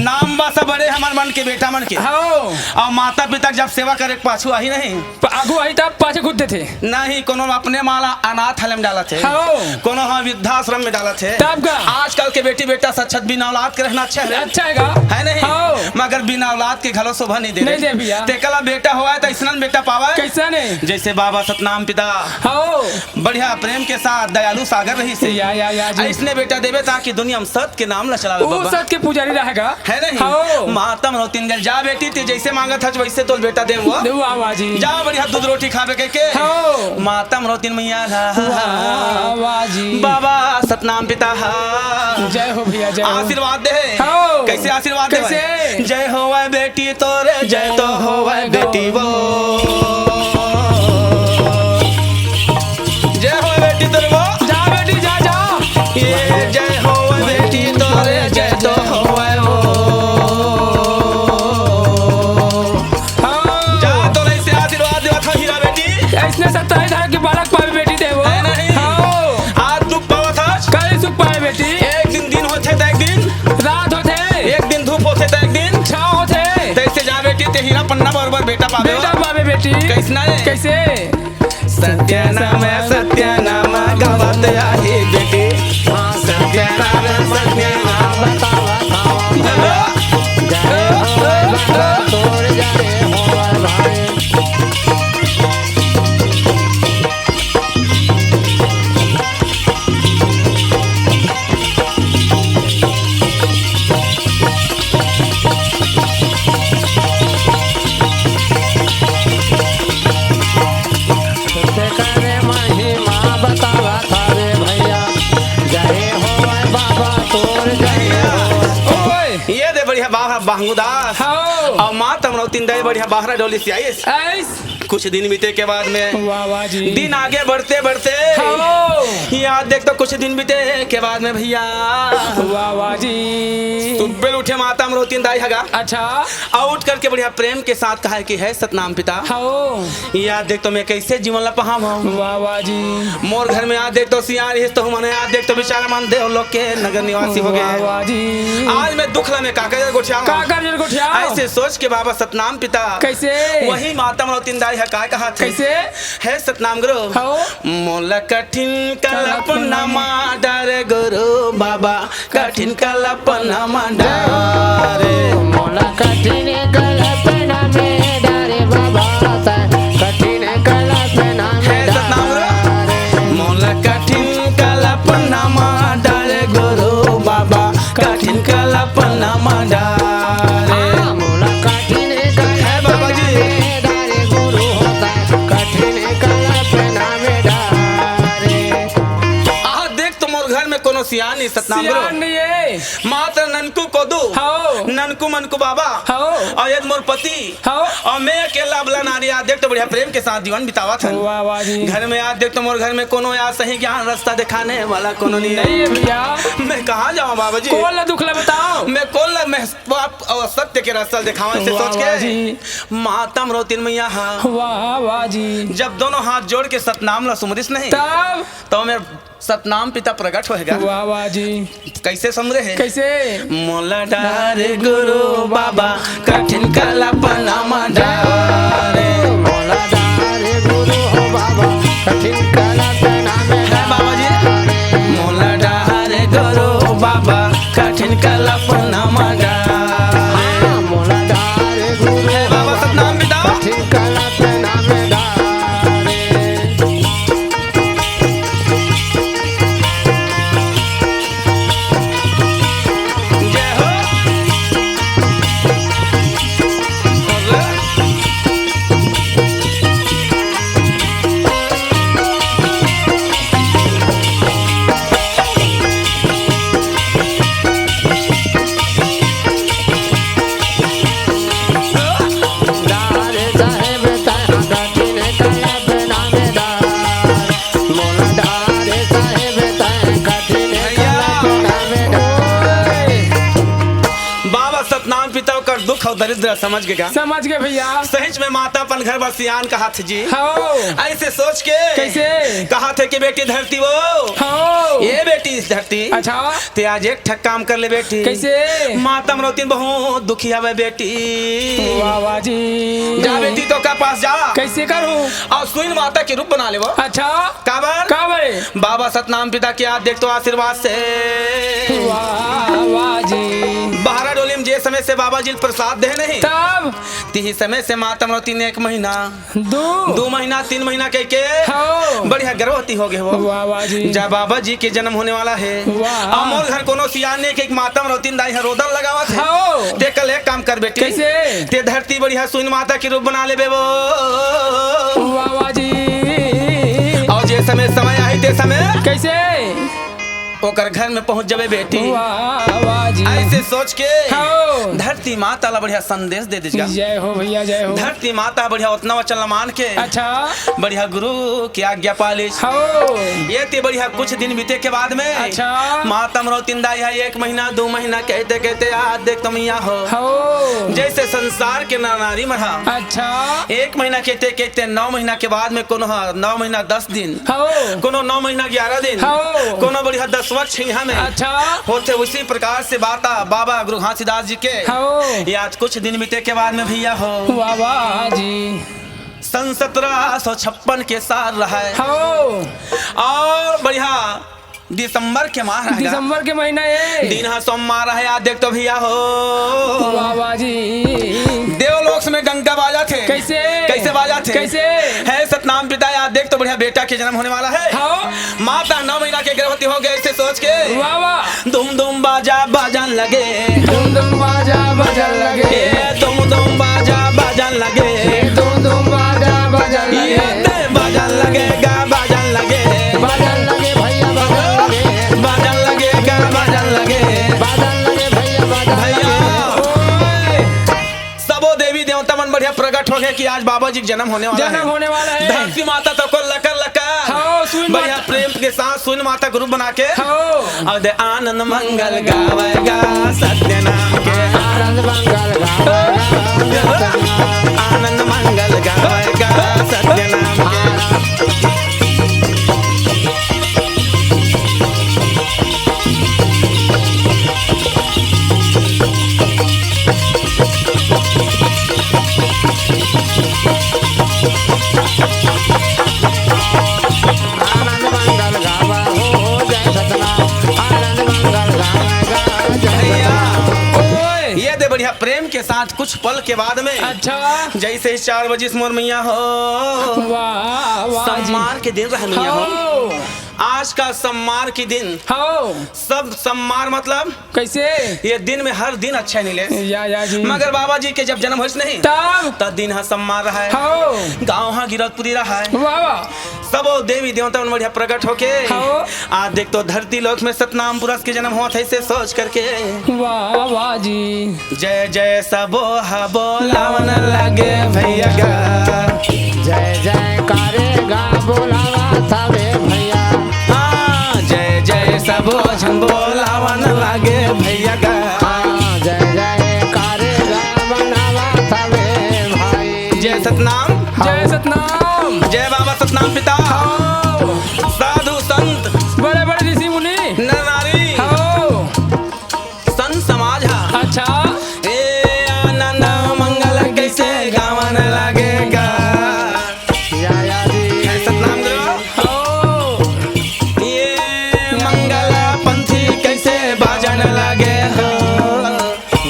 नाम बस बड़े हमर मन के बेटा मन के। हाँ। अउ माता पिता के जब सेवा करे के पाछू आही नहीं। प-, आगू आही तब पाछे कूद देथे। नहीं, कोनो अपने माला अनाथालय में डालत हे। हाँ। कोनो ह वृद्धाश्रम में डालत हे। तब का? आजकल के बेटी बेटा सचमुच बिना औलाद के रहना अच्छा है। अच्छा है का? है नहीं? हाँ। मगर बिना औलाद के घलो शोभा नहीं दे नहीं रहे। दे भैया। तेकला बेटा होवय त अइसनन बेटा पावय। कैसा नहीं? जैसे बाबा सतनाम पिता। हाँ। बढ़िया प्रेम के साथ दयालु सागर रहिस हे। या, या, या जी। अइसने बेटा देबे ताकि दुनिया में सत के नाम ला चलावे वो बाबा। सत के पुजारी रहेगा। है नहीं? हाँ। माता अमरौतिन गे जा बेटी, ते जैसे मांगत हच वैसे तोल बेटा देव वो। देव आवा जी। जा बढ़िया दूध रोटी खाबे कह के। हाँ। माता अमरौतिन मैया ला। वाह, वाह जी। बाबा सतनाम पिता हा। जय हो भैया, जय हो। आशीर्वाद दे। हाँ। कैसे आशीर्वाद दे कैसे? भाई? जय होवय बेटी तोरे, जय तो होवय बेटी वो। जय होवय बेटी तोरे वो। जा बेटी, जा, जा। ये जय होवय बेटी तोरे, जय तो होवय वो। हाँ। जा, तोला ऐसे आशीर्वाद देवत हव हीरा बेटी। ऐसने सत्ताईस धारा के बालक पावे बेटी ते वो। है नहीं? हाँ। आज दुख पावत हस। कल सुख पावे बेटी। एक दिन दिन होथे त एक दिन। रात होथे। एक दिन धूप होथे त एक दिन। छाँव होथे। तैसे जा बेटी, ते हीरा पन्ना बरोबर बेटा पावे हो। बेटा पावे बेटी। कैसना है? कैसे? सत्य नाम सत्य नाम गावत आही बेटी। हाँ, सत्य नाम सत्य नाम बतावत आही। जय हो, जय हो, तोर जय हो भाई। उदास। हाँ। अउ माँ तमरौतिन दाई बढ़िया बाहरा डोली से आइस। आइस। कुछ दिन बीते के बाद में वाह, वाह जी। दिन आगे बढ़ते बढ़ते हाँ। याद देख तो कुछ दिन बीते के बाद में भैया वाह, वाह जी। सुबेल उठे माँ तमरौतिन दाई ह गा। अच्छा। अउ उठ करके बढ़िया प्रेम के साथ कहा कि हे सतनाम पिता। हाँ। याद देख तो मैं कइसे जीवन ला पहावंव। वाह, वाह जी। मोर घर में याद देख तो सियान रिहिस तो हमन याद देख तो बेचारा मन देव लोक के नगर निवासी हो गे। वाह, वाह जी। आज मैं दुख ला मैं काकर जर गोठियावंव। काकर जर गोठियावंव। अइसे सोच के बाबा सतनाम पिता कइसे? वही माँ तमरौतिन दाई ह काय कहत हे? कइसे? हे सतनाम गुरु। हाँ। मोला कठिन कल्पना मा डारे गुरु बाबा, कठिन कल्पना मा डारे। मोला कठिन कल्पना में डारे बाबा, कठिन कल्पना में हे सतनाम गुरु। डारे। मोला कठिन कल्पना मा डारे गुरु बाबा, कठिन कल्पना मा डारे। हाँ, मोला कठिन हे बाबा जी। कल्पना में डारे गुरु होता, कठिन कल्पना में डारे। आहा, देख तो मोर घर में कोनो सियान नहीं सतनाम गुरु। सियान नहीं हे। मात्र ननकू कोदू, हाँ। ननकू मनकू बाबा, हाँ। अउ ये मोर पति, हाँ। अउ मैं अकेला अबला नारी, याद देख तो बढ़िया प्रेम के साथ जीवन बितावत हन। वाह, वाह जी। घर में याद देख तो मोर घर में कोनो यार सही ज्ञान रास्ता दिखाने वाला कोनो नहीं हे। नहीं हे भैया। मैं कहाँ जावंव बाबा जी? कोन ला दुख ला बतावंव? मैं कोन ला मैं पाप अउ सत्य के रास्ता ला दिखावंव, अइसे वाह, सोच के वाह जी। माँ तमरौतिन मैया ह वाह, वाह जी। जब दोनों हाथ जोड़ के सतनाम ला सुमरिस नहीं, तब? तो मैं सतनाम पिता प्रगट होय गा। वाह, वाह जी। कइसे सुमरे हे? कइसे? मोला डारे गुरु बाबा, कठिन कल्पना मा डारे। मोला डारे गुरु हो बाबा, कठिन कल्पना में हे बाबा जी। डारे। मोला डारे गुरु बाबा, कठिन कल्पना मा डारे। हाँ, मोला डारे गुरु हे बाबा, बाबा, सतनाम पिता। कठिन कल्पना में डारे। जय हो। डारे साहेब तैं कठिन कल्पना में डारे। मोला डारे साहेब तैं कठिन भैया। कल्पना में डारे। बाबा सतनाम पिता ओकर दुख अउ दरिद्र समझ गे गा। समझ गे भैया। सहिच में माता अपन घर बर सियान कहत हे जी। हाँ। अइसे सोच के कइसे? कहत हे कि बेटी धरती वो। हाँ। ए बेटी धरती। अच्छा। तैं आज एक ठक काम कर ले बेटी। कइसे? माँ तमरौतिन बहुत दुखी हवे बेटी। वाह, वाह जी। जा बेटी तो का पास जा। कइसे करहूँ? अउ सुइन माता के रूप बना ले वो। अच्छा। काबर? काबर? बाबा सतनाम पिता के याद देख तो आशीर्वाद से। वाह, वाह जी। बाहरा डोली में जे समय से बाबा जी प्रसाद दे नहीं। तब? तिही समय से माँ तमरौतिन एक महीना दू। दू महीना, तीन महीना कहिके हाँ। बढ़िया गर्भवती हो गे वो। वाह, वाह जी। जा बाबा जी के जनम होने वाला हे। वाह। अउ मोर घर कोनो सियान नहीं हे कि माँ तमरौतिन दाई ह रोदन लगावत हे। हाँ। तैं कल एक काम कर बेटी। कइसे? तैं धरती बढ़िया सुइन माता के रूप बना लेबे वो। वाह, वाह जी। अउ जे समय, समय आही ते समय कइसे? ओकर घर में पहुंच जाबे बेटी। वाह, वाह जी। अइसे सोच के हाँ। धरती माता ला बढ़िया संदेश दे दीस गा। जय हो भैया, जय हो। धरती माता बढ़िया ओतना वचन ला मान के अच्छा। बढ़िया गुरु के आज्ञा पालिस। हाँ। एती बढ़िया कुछ दिन बीते के बाद में अच्छा। माँ तमरौतिन दाई ह एक महीना, दू महीना कहते कहते याद देख तो मैया हो। हाँ। जइसे संसार के नर नारी मन ह अच्छा। एक महीना कहते कहते नौ महीना के बाद में कोनो ह नौ महीना दस दिन हाँ। कोनो नौ महीना ग्यारह दिन, हाँ। कोनो बढ़िया दसवाँ छइहां में अच्छा। होथे। उसी प्रकार से बाता बाबा गुरु घासीदास जी के हाँ। याद कुछ दिन बीते के बाद में भैया हो। वाह, वाह जी। सन सत्रह सौ छप्पन के साल रहय हाँ। अउ बढ़िया दिसंबर के माह रहय गा। दिसंबर के महीना ए। दिन ह सोमवार रहय, याद देख तो भैया हो। वाह, वाह जी। देवलोक में डंका बाजत हे। कइसे? कइसे बाजत हे? कइसे? हे सतनाम पिता, याद देख तो बढ़िया बेटा के जनम होने वाला हे। हाँ। माता नौ महीना के गर्भवती हो गे, अइसे सोच के। वाह, वाह। धूम धूम बाजा बाजन लगे। धूम धूम बाजा बाजन लगे। ए, धूम धूम बाजा बाजन लगे। ए, धूम धूम बाजा बाजन लगे। ए, ते बाजन लगे, गा बाजन लगे। बाजन लगे भैया, बाजन लगे। बाजन लगे, गा बाजन लगे। बाजन लगे भैया, बाजन भैया, लगे। ओए। कि आज बाबा जी के जन्म होने वाला जन्म है। होने वाला है। धरती माता तो को लकर लकर। हाँ, सुन बढ़िया माता। प्रेम के साथ सुन माता ग्रुप बना के। हाँ। अउ दे आनंद मंगल गावेगा सत्य नाम के। आनंद मंगल गावेगा सत्य नाम। आनंद मंगल गावेगा सत्य नाम के। आनंद मंगल गावा हो, जय सतनाम। आनंद मंगल गावा, जय भैया, सतनाम। ओए। ये दे बढ़िया प्रेम के साथ कुछ पल के बाद में अच्छा। जैसे ही चार बजे से मोर मैया हो, वाह, वाह जी। सम्मार के दिन रह मैया हो। हो। आज का सम्मार के दिन। हो। सब सम्मार मतलब कैसे? ये दिन में हर दिन अच्छा नहीं ले। या, या जी। मगर बाबा जी के जब जन्म होइस नहीं, तब? तब दिन हा सम्मार रहा है। हो। गाँव हा गिरौदपुरी रहा है। वाह, वाह। सबो देवी देवता मन बढ़िया प्रकट होके। हो। आज देख तो धरती लोक में सतनाम पुरुष के जन्म होत है, से सोच करके। वाह, वाह जी। जय जय सबो हा बोलावन लगे भैया गा। जय जय कारे गा बोलावा थावे भैया। हाँ, जय जय सबो झन बोलावन लगे भैया गा। हाँ, जय जय कारे गा बनावा थावे भाई। जय सतनाम। जय सतनाम। जय बाबा सतनाम पिता। हाँ। साधु संत। बड़े बड़े ऋषि मुनि। नर नारी। हाँ। संत समाज हा। अच्छा। ए आनंद मंगल कैसे गावन लगेगा। या, या जी। है सतनाम गुरु। हो। ये मंगल पंथी कैसे बाजन लगे हो।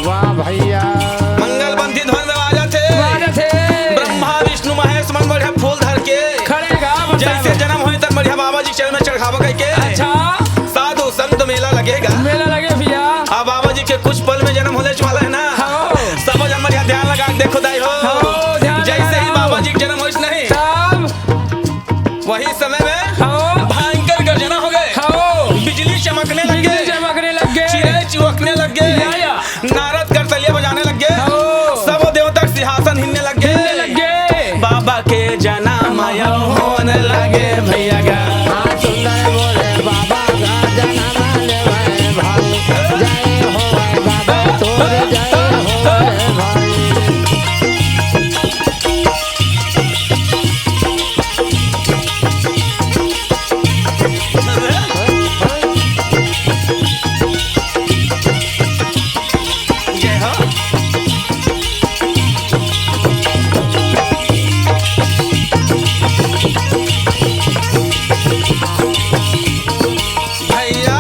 वाह भैया। मंगल पंथी ध्वनि में बाजत हे। बाजत हे। ब्रह्मा विष्णु महेश मन बढ़िया फूल धर के। खड़े गा, बता जैसे दो। जन्म होई तब बढ़िया बाबा जी चरण में चढ़ावा कह के। अच्छा। साधु संत मेला लगेगा। मेला लगे भैया। अब बाबा जी के कुछ पल में जन्म होने वाला है ना। हाँ। सब जन बढ़िया ध्यान लगा के देखो दाई हो। हाँ, ध्यान जैसे लगा ही लो। बाबा जी के जन्म होइस नहीं। तब? वही समय में हाँ। भयंकर गर्जना हो गए। हाँ। बिजली चमकने लग बिजली गए। चमकने लग गए। चिड़ै चुहकने लग गए। या, या। नारद करतलिया बजाने लग गए। हाँ। सब देवता के सिंहासन हिलने लग गए। हिलने लग गए। बाबा के जन्म आयो होने लगे भैया गा। हाँ, सुंदर बोले बाबा का जन्म लेवे भाई। जय हो बाबा तोरे जय हो भाई। जय हो। भैया,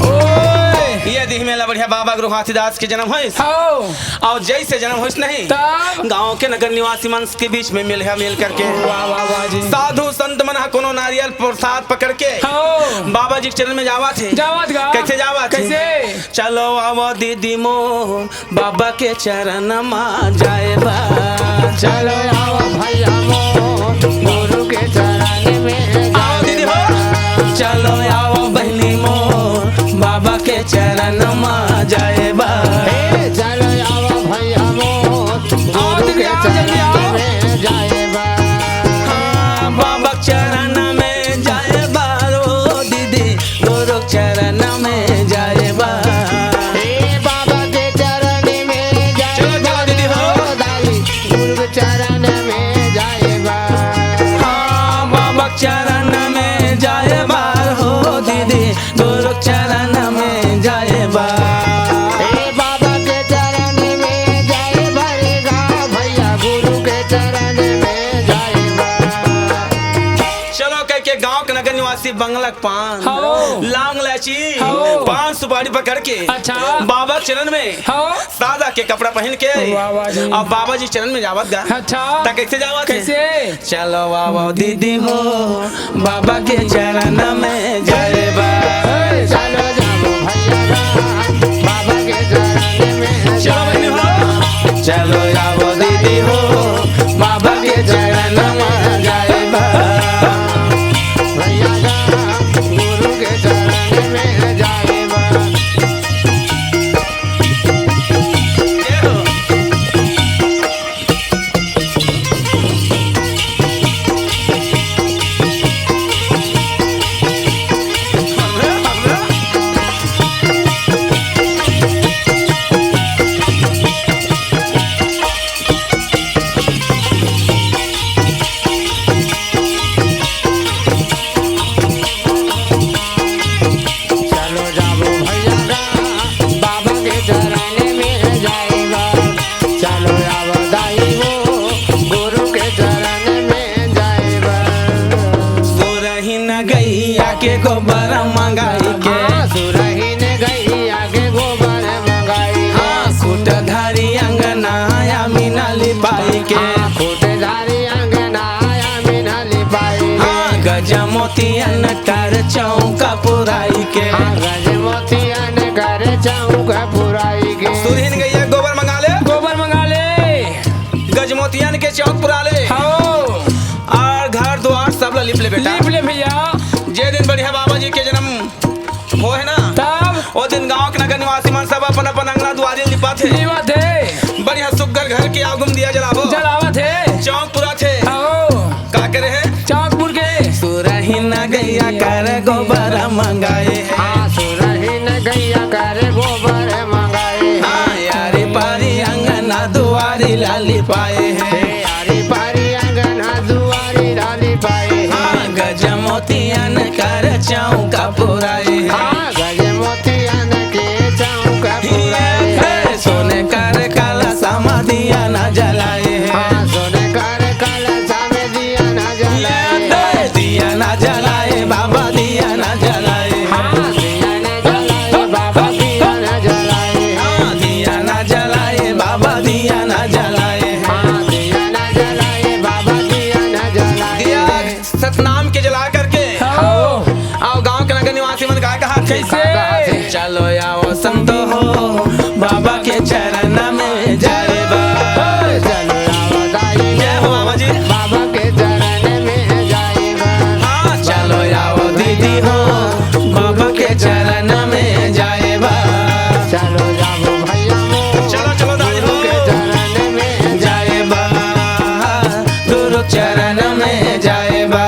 ओए, ये दिह मेला बढ़िया बाबा गुरु घासीदास के जन्म होइस। हाँ। अउ जैसे जन्म होइस नहीं, तब? गाँव के नगर निवासी मन के बीच में मिल है, मिल करके वाह, वाह, वाह जी। साधु संत मन ह कोनो नारियल प्रसाद पकड़ के हाँ। बाबा जी के चरण में जावत हे। जावत गा। कैसे जावत हे? कैसे? चलो आवा दीदी मोर बाबा के चरण मा जाए बा। चलो आवा भैया मोर गुरु के चरण में आओ जाए दीदी हो। बा। चलो आवा बहिनी मोर बाबा के चरण मा जाए बा। हे चलो आवा भैया मोर आओ गुरु दीदी, के आओ जल्दी चरण आओ। में जाए बा। हाँ, बाबा चरण में जाए बा रो दीदी, गुरु चरण में जाए बा। हे बाबा के चरण में जाए चलो, चलो बा दीदी हो। रो दाई, गुरु चरण में जाए बा। हाँ, बाबा चरण में जाए बा हो दीदी, गुरु चरण में जाए बा। हे बाबा के चरण में जाए बा रे गा भैया, गुरु के चरण में जाए बा। चलो कह के गांव के नगर निवासी बंगलक पान, हाँ। लौंग इलायची, हाँ। पान सुपारी पकड़ के अच्छा। बाबा के चरण में हाँ। सादा के कपड़ा पहन के वाह, वाह जी। अब बाबा जी चरण में जावत गा। अच्छा। त कैसे जावत हे? कैसे? चलो बाबा दीदी हो, बाबा के चरण में जाए बा। चलो जाओ भैया राम, बाबा के चरण में चलो बहनी हो। जाए बा। चलो जाओ दीदी हो, बाबा के चरण में जाए बा। भैया राम, गुरु के चरण में जाए बा। जय हो। गैया के गोबर मंगाई के। हाँ, सुरहिन गैया के गोबर मंगाई के। हाँ, खूंट धरी अंगना आमिन लिपाई के। हाँ, खूंट धरी अंगना आमिन लिपाई के। हाँ, गज मोतियन कर चौका पुराई के। हाँ, गज मोतियन कर चौका पुराई के। सुरहिन गैया गोबर मंगा ले। गोबर मंगा ले। गजमोतियन के चौक पुरा ले। हाँ। और घर दुआर सब ला लिप ले बेटा। लिप ले भैया। जे दिन बढ़िया बाबा जी के जन्म होय हे ना, तब? ओ दिन गांव के नगर निवासी मन सब अपन अपन अंगना दुआरी लिपाथे। लिपाथे। बढ़िया सुग्घर घर के आगू म दिया जलाबो। जलावत हे। चौक पुराथे। हाँ। का करे हे? चौक पुर के। सुरहिन गैया कर गोबर मंगाए हे। हाँ, सुरहिन गैया कर गोबर मंगाए हे। हाँ, यारी पारी अंगना दुआरी ला लिपाए हे। हे यारी पारी अंगना दुआरी ला लिपाए हे। हाँ, गज मोतियन कर चौका पुराए हे। हाँ, गज मोतियन के चौका पुराए हे। हे सोने कर कलसा म दिया ना जलाए हे। हाँ, सोने कर कलसा म दिया ना जलाए। दिया ना जलाए बाबा, दिया ना जलाए। हाँ, दिया ना जलाए बाबा, दिया ना जलाए। हाँ, दिया ना जलाए बाबा, दिया ना जलाए। हाँ, दिया ना जलाए बाबा, दिया ना जलाए। दिया सतनाम के जला करके। हाँ। अउ गांव के नगर निवासी मन का कहा थे? कैसे? चलो आओ संतो हो, बाबा के चरण में जाए बर। चलो आओ दाई जय हो बाबा जी। बाबा के चरण में जाए बर। हाँ, चलो आओ दीदी हो, बाबा के चरण में जाए बर। चलो जाओ भैया हो, चलो, चलो दाई हो। के चरण में जाए बर। गुरु चरण में जाए बा,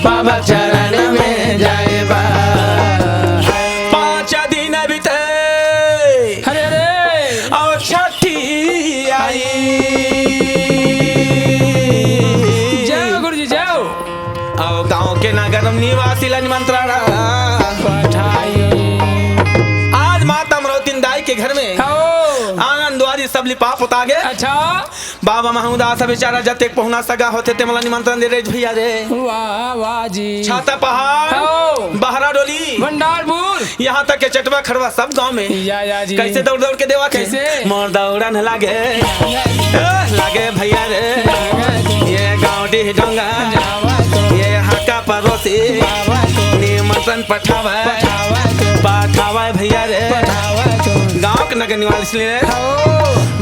बाबा चरण में जाए बा। पाँच दिन बीते अरे, अरे। अउ छठी आई। जाओ गुरुजी, जाओ। अउ गांव के नगर निवासी ला निमंत्रण पठाई। आज माता अमरौतिन दाई के घर में हाँ। आंगन दुआरी सब लिपा पोता गे। अच्छा। बाबा महंगू दास बेचारा जतेक पहुना सगा होथे, ते मोला निमंत्रण दे रहिस भैया रे। वाह, वाह जी। छाता पहाड़, हो। बहरा डोली, भंडारपुर। यहाँ तक के चटवा खड़वा सब गांव में। या, या जी। कैसे दौड़ दौड़ के देवा थे? कैसे? मोर दौड़न लागे, ए, लागे भैया रे। ये गांव डीह डोंगा, ये हाका परोसी, निमंत्रण पठावे, पठावे भैया रे। गांव के नगर निवासी रे। हो।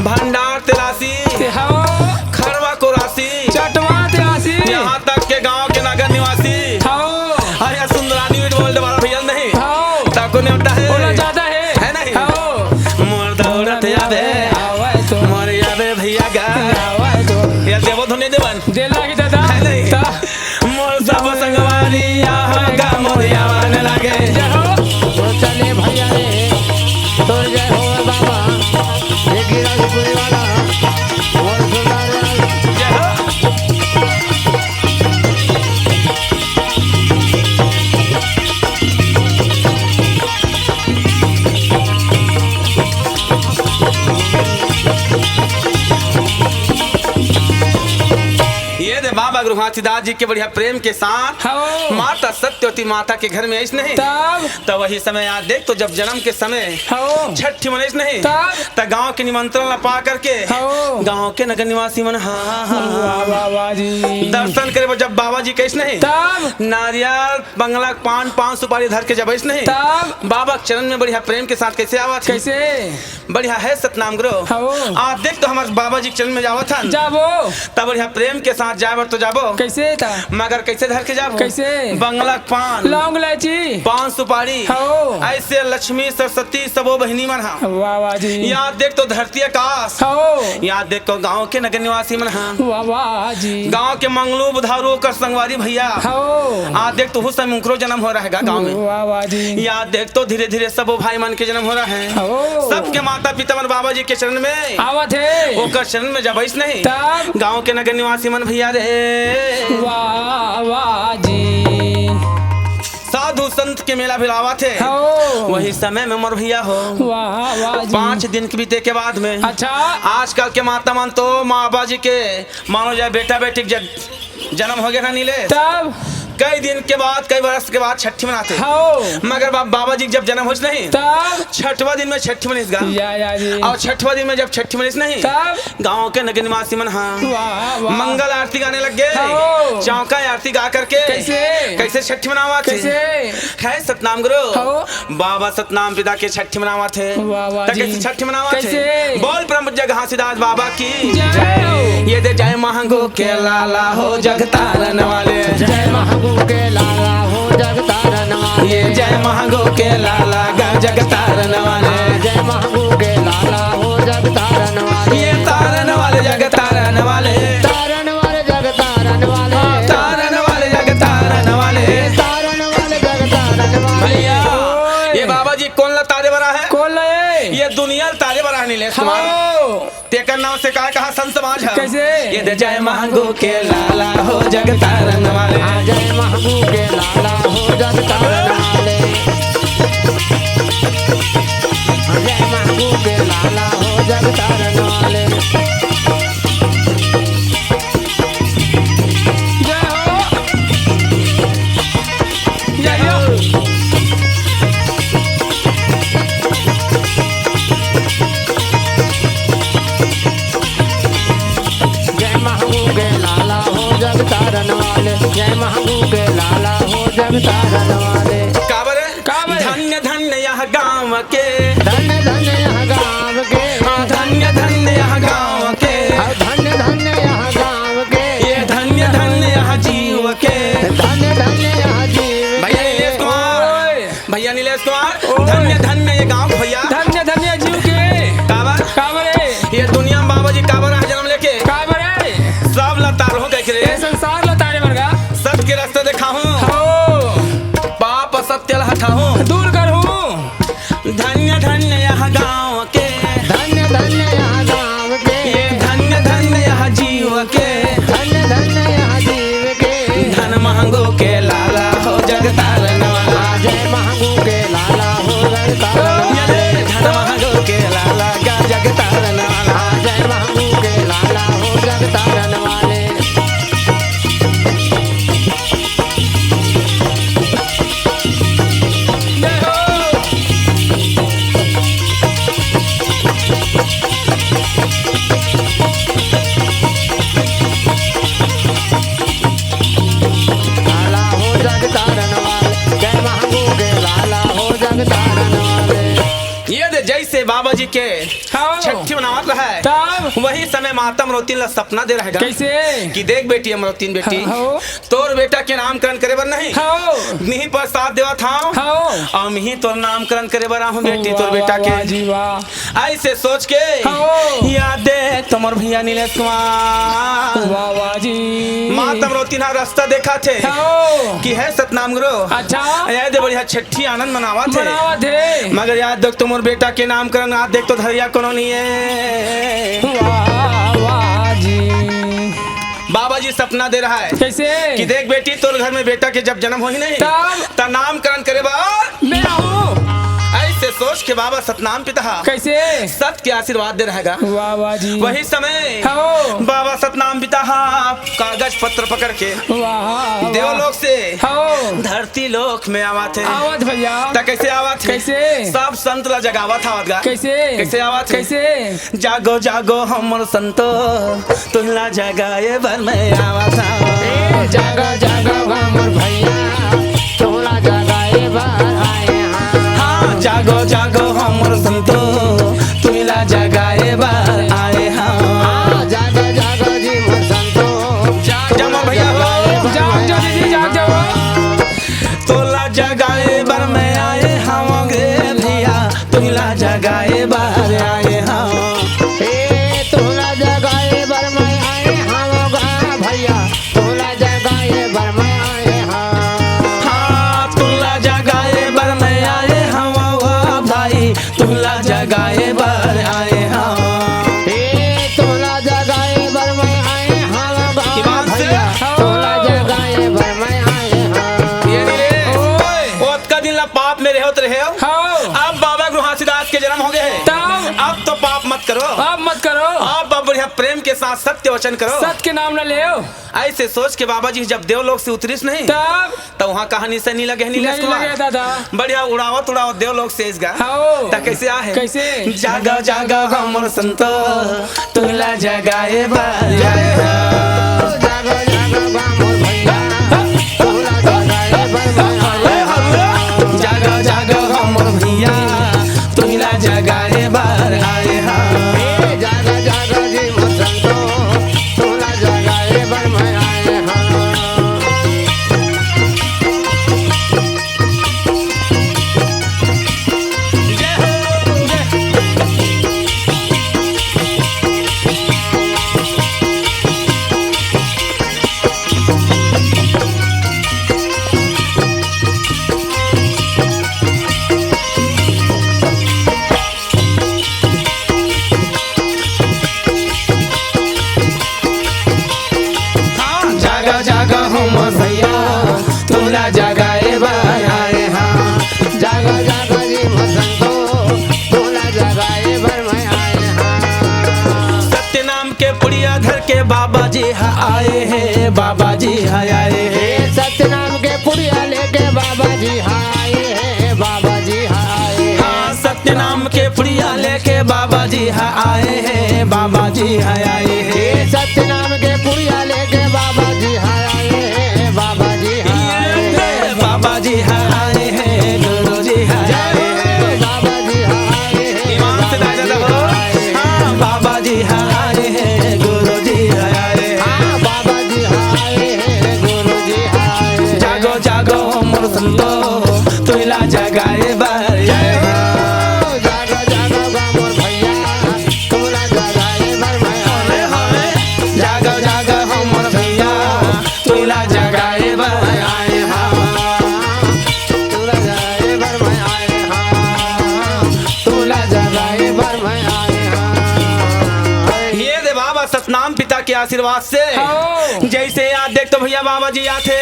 भंडार तेलासी, ते हो। खड़वा कोरासी, चटवा तेलासी। यहाँ तक के गांव के नगर निवासी। हो। अरे सुंदरानी विट वर्ल्ड वाला भैया नहीं। हो। ताको नेवता है। बोला जाता है। है नहीं? हो। मोर दौड़त यादे। आवे तो। मोर यादे भैया गा। आवे तो। ये देवो धुने देवन। देला की दादा। है नहीं? ता। मोर सब संगवारी आहा गा मोर यावन लागे। जय हो। ओ चले भैया रे, तोर जय हो बाबा, ये गिरा जी पूरी वाला, मोर सुंदर जय हो। ये दे बाबा गुरु घासीदास जी के बढ़िया प्रेम के साथ हाँ। माता सत्यवती माता के घर में आइस नहीं। तब? त वही समय याद देख तो जब जन्म के समय हाँ। छठी मनाइस नहीं। तब? त गांव के निमंत्रण ला पा करके हाँ। गांव के नगर निवासी मन हाँ, हाँ, हाँ, वाह, हाँ। वाह, वाह जी। दर्शन करे बर जब बाबा जी कहिस नहीं। तब? नारियल, बंगला, पान, पान सुपारी धर के जब आइस नहीं। तब? बाबा के चरण में बढ़िया प्रेम के साथ कैसे आवत हे? कैसे? बढ़िया है सतनाम गुरु। हाँ। आज देख तो हमर बाबा जी के चरण में जावत हन। जाबो। तब बढ़िया प्रेम के साथ जाए बर तो जाबो। कैसे ता? मगर कैसे धर के जाबो? कैसे? बंगला के पान। लौंग इलायची। पान सुपारी। हाँ। ऐसे लक्ष्मी सरस्वती सबो बहिनी मन हा। वाह, वाह जी। याद देख तो धरती आकाश। हाँ। याद देख तो गांव के नगर निवासी मन हा। वाह, वाह जी। गांव के मंगलू बुधारू ओकर संगवारी भैया। हाँ। आज देख तो उस समय उनकरो जन्म हो रहेगा गांव में। वाह, वाह जी। याद देख तो धीरे-धीरे सबो भाई मन के जन्म हो रहा है। ओ। सबके माता पिता मन बाबा जी के चरण में आवत हे। ओकर चरण में जब आइस नहीं। तब? गांव के नगर निवासी मन भैया रे। वाह, वाह जी। साधु संत के मेला भी आवत हे। हो। वही समय में मोर भैया हो। वाह, वाह जी। पाँच दिन के बीते के बाद में। अच्छा। आजकल के माता मन तो माँ बाबा जी के मानो जाए बेटा बेटी के जग-, जन्म हो गया ना नीले। तब? कई दिन के बाद, कई बरस के बाद छट्ठी मनाथे। हव। मगर बा-, बाबा जी के जब जनम होइस नहीं, तब? छठवा दिन में छट्ठी मनिस गा। या, या जी। अउ छठवा दिन में जब छट्ठी मनिस नहीं, तब? गाँव के नगर निवासी मन ह वाह, वाह। मंगल आरती गाने लग गे। हव। चौका आरती गा करके कइसे? कइसे छट्ठी मनावत हे? कइसे? हे सतनाम गुरु। हव। बाबा सतनाम पिता के छट्ठी मनावत हे। वाह, वाह त जी। कइसे छट्ठी मनावत हे? कइसे? बोल परम पूज्य घासीदास बाबा की जय हो। ये दे जय महंगू के लाला हो जग तारन वाले। जय महंगू के लाला हो जग तारन वाले। ये जय महंगू के लाला गा जग तारन वाले। जय महंगू के लाला हो जग तारन वाले। ये तारन वाले जग तारन वाले। तारन वाले जग तारन वाले। तारन वाले जग तारन वाले। तारन वाले जग तारन वाले। भैया, ये बाबा जी कोन ला तारे बर आहे? कोन ला ए? ये दुनिया ला तारे बर आहे नीलेश कुमार। हव। तेकर नाम से का कहा संत समाज ह? कइसे? ये दे जय महंगू के लाला हो जग तारन वाले। आ जय महंगू के लाला हो जग तारन वाले। आ जय महंगू के लाला हो जग तारन वाले। जय हो। जय हो। जय महंगू के लाला हो जग तारन वाले। जय महंगू के लाला हो जग तारन वाले। काबर? काबर? धन्य धन्य यह गाँव के। धन्य धन्य यह गाँव के। हाँ, धन्य धन्य यह गाँव के। हाँ, धन्य धन्य यह गाँव के। ये धन्य धन्य यह जीव के। धन्य धन्य यह जीव भैया के। नीलेश कुमार। ओए। भैया नीलेश कुमार, ओए। धन्य धन्य ये गाँव भैया। धन्य धन्य जीव के। काबर? काबर रे? ये दुनिया में बाबा जी काबर आ जन्म लेके? काबर रे? सब ला तारहूँ कह के रे। ये संसार ला तारे बर गा। सत के रास्ता दिखाहूँ। हो। पाप असत्य ला हटाहूँ। दूर करहूँ। धन्य धन्य यह गाँव के। धन्य धन्य यह गाँव के। ये धन्य धन्य यह जीव के। धन्य धन्य यह जीव के। धन महंगू के लाला हो जग तारन वाला। जय महंगू के लाला हो जग तारन वाले। धन महंगू के लाला गा जग तारन वाला। जय महंगू के लाला हो जग तारन वाले। जय हो। लाला हो जग तारन वाले, जय महंगू के लाला हो जग तारन वाले। ये दे जइसे बाबा जी के हाँ। छट्ठी मनावत रहय, तब? वही समय माता अमरौतिन ला सपना दे रहय गा कइसे? कि देख बेटी अमरौतिन बेटी, हाँ, हाँ। तोर बेटा के नामकरण करे बर नहीं। हाँ। मिही प्रसाद देवत हँव। हाँ। अउ मिही तोर नामकरण करे बर आहूँ बेटी, तोर वाह, बेटा वाह, के। वाह जी, वाह। अइसे सोच के हाँ। याद दे तोर भैया नीलेश कुमार। वाह, वाह जी। माता अमरौतिन ह रस्ता देखत हे हाँ। कि हे सतनाम गुरु। अच्छा। याद दे बढ़िया छट्ठी आनंद मनावत हे। मनावत हे। मगर याद देख तोर बेटा के नामकरण, याद देख तो धरिया कोनो नहीं हे। वाह, वाह जी। बाबा जी सपना दे रहय कइसे? कि देख बेटी, तोर घर में बेटा के जब जनम होही नहीं, तब? त नामकरण करे बर मैं आहूँ। अइसे सोच के बाबा सतनाम पिता ह कइसे? सत के आशीर्वाद दे रहय गा। वाह, वाह जी। वही समय हाँ। बाबा सतनाम पिता ह कागज पत्र पकड़ के वाह, वाह। देवलोक से हाँ। धरती लोक में आवत हे। आवत भैया। त कइसे आवत हे? कइसे? सब संत ला जगावत आवत गा। कइसे? कइसे आवत हे? कइसे? जागो जागो हमर संतो, तुहला जगाए बर मैं आवत हँव। ए, जागो जागो हमर भैया, तुहला जगाए बर आए हँव। हाँ, जागो जागो हमर संतो, तुहला जगाए बर आए हँव। हाँ, जागो जागो जी मोर संतो, जाग जा मोर भैया हो। जाग जा दीदी, जाग जा। तोला जगाए बर मैं आए हँव गे भैया, तुहला जगाए बर आए हँव। ए, तोला जगाए बर मैं आए हँव गा भैया, तोला जगाए बर मैं आए हँव। हाँ, तोला जगाए बर मैं आए हँव गा भाई, तोला जगाए बर आए हँव। ए, तोला जगाए बर मैं आए हँव गा भैया, तोला जगाए बर मैं आए हँव। ये रे, ओए। ओतका दिन ला पाप में रहत रहे हो। हाँ। अब बाबा गुरु घासीदास के जनम हो गे हे। तब? अब तो पाप मत करो। अब मत करो। अब, अब बढ़िया प्रेम के साथ सत्य वचन करो। सत्य के नाम न लेव। ऐसे सोच के बाबा जी जब देवलोक से उतरिस नहीं, तब? त वहाँ कहानी से नहीं लगे, नहीं नहीं लेस कुमार। लगे दादा। बढ़िया उड़ावत उड़ावत देवलोक से इसगा। हव। त कैसे आहे? कैसे? जागा जागा हमर संतो, तुला जगाए बर आए हो। जागा जागा हमर भैया, तुला जगाए बर मैं आए हो। जागा जागा हमर भैया, तुला जगाए बर आए हो। ए, जागा जागा जी मोर संतो, तुला जगाए बर मैं आए हो। हाँ, जागा जागा हमर भैया, तुला जगाए बर आए हाँ। जागा जागा जी मोर संतो, तुला जगाए बर मैं आए हाँ। सत्य नाम के पुड़िया धर के बाबा जी ह आए हे, बाबा जी ह आए हे। ए, सत्य नाम के पुड़िया लेके बाबा जी ह आए हे, बाबा जी ह आए हे। हाँ, सत्य नाम के पुड़िया लेके बाबा जी ह आए हे, बाबा जी ह आए हे। ए, सत्य नाम के पुड़िया लेके बाबा जी ह आए हे, बाबा जी ह आए हे। बाबा जी ह आए हे, गुरु जी ह आए हे। बाबा जी ह आए हे, ईमान से दादा हो। हाँ, बाबा जी ह आए हे, गुरु जी ह आए हे। हाँ, बाबा जी ह आए हे, गुरु जी ह आए हे। जागो जागो मोर संतो, तुला जगाए बर आए हो। जागो जागो गा मोर भैया, तुला जगाए बर मैं आए। हवे, हवे। जागो जागो हमर भैया, तुला जगाए बर आए हाँ। तुला जगाए बर मैं आए हाँ। तुला जगाए बर मैं आए हाँ। ये दे बाबा सतनाम पिता के आशीर्वाद से। हाँ। जैसे आज देख तो भैया बाबा जी आथे।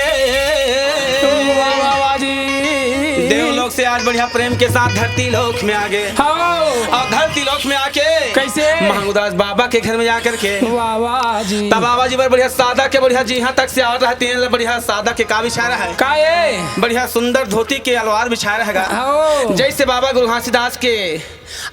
वाह, वाह, वाह जी। देवलोक से आज बढ़िया प्रेम के साथ धरती लोक में आ गए। हाँ। और धरती लोक में आके कैसे? महंगुदास बाबा के घर में जाकर के। वाह, वाह जी। तब बाबा जी बर बढ़िया सादा के बढ़िया जी हाँ तक से आवत रहती हैं, बढ़िया सादा के का बिछा रहा है? का ये? बढ़िया सुंदर धोती के अलवार बिछा रहेगा। हाँ। जैसे बाबा गुरु घासीदास के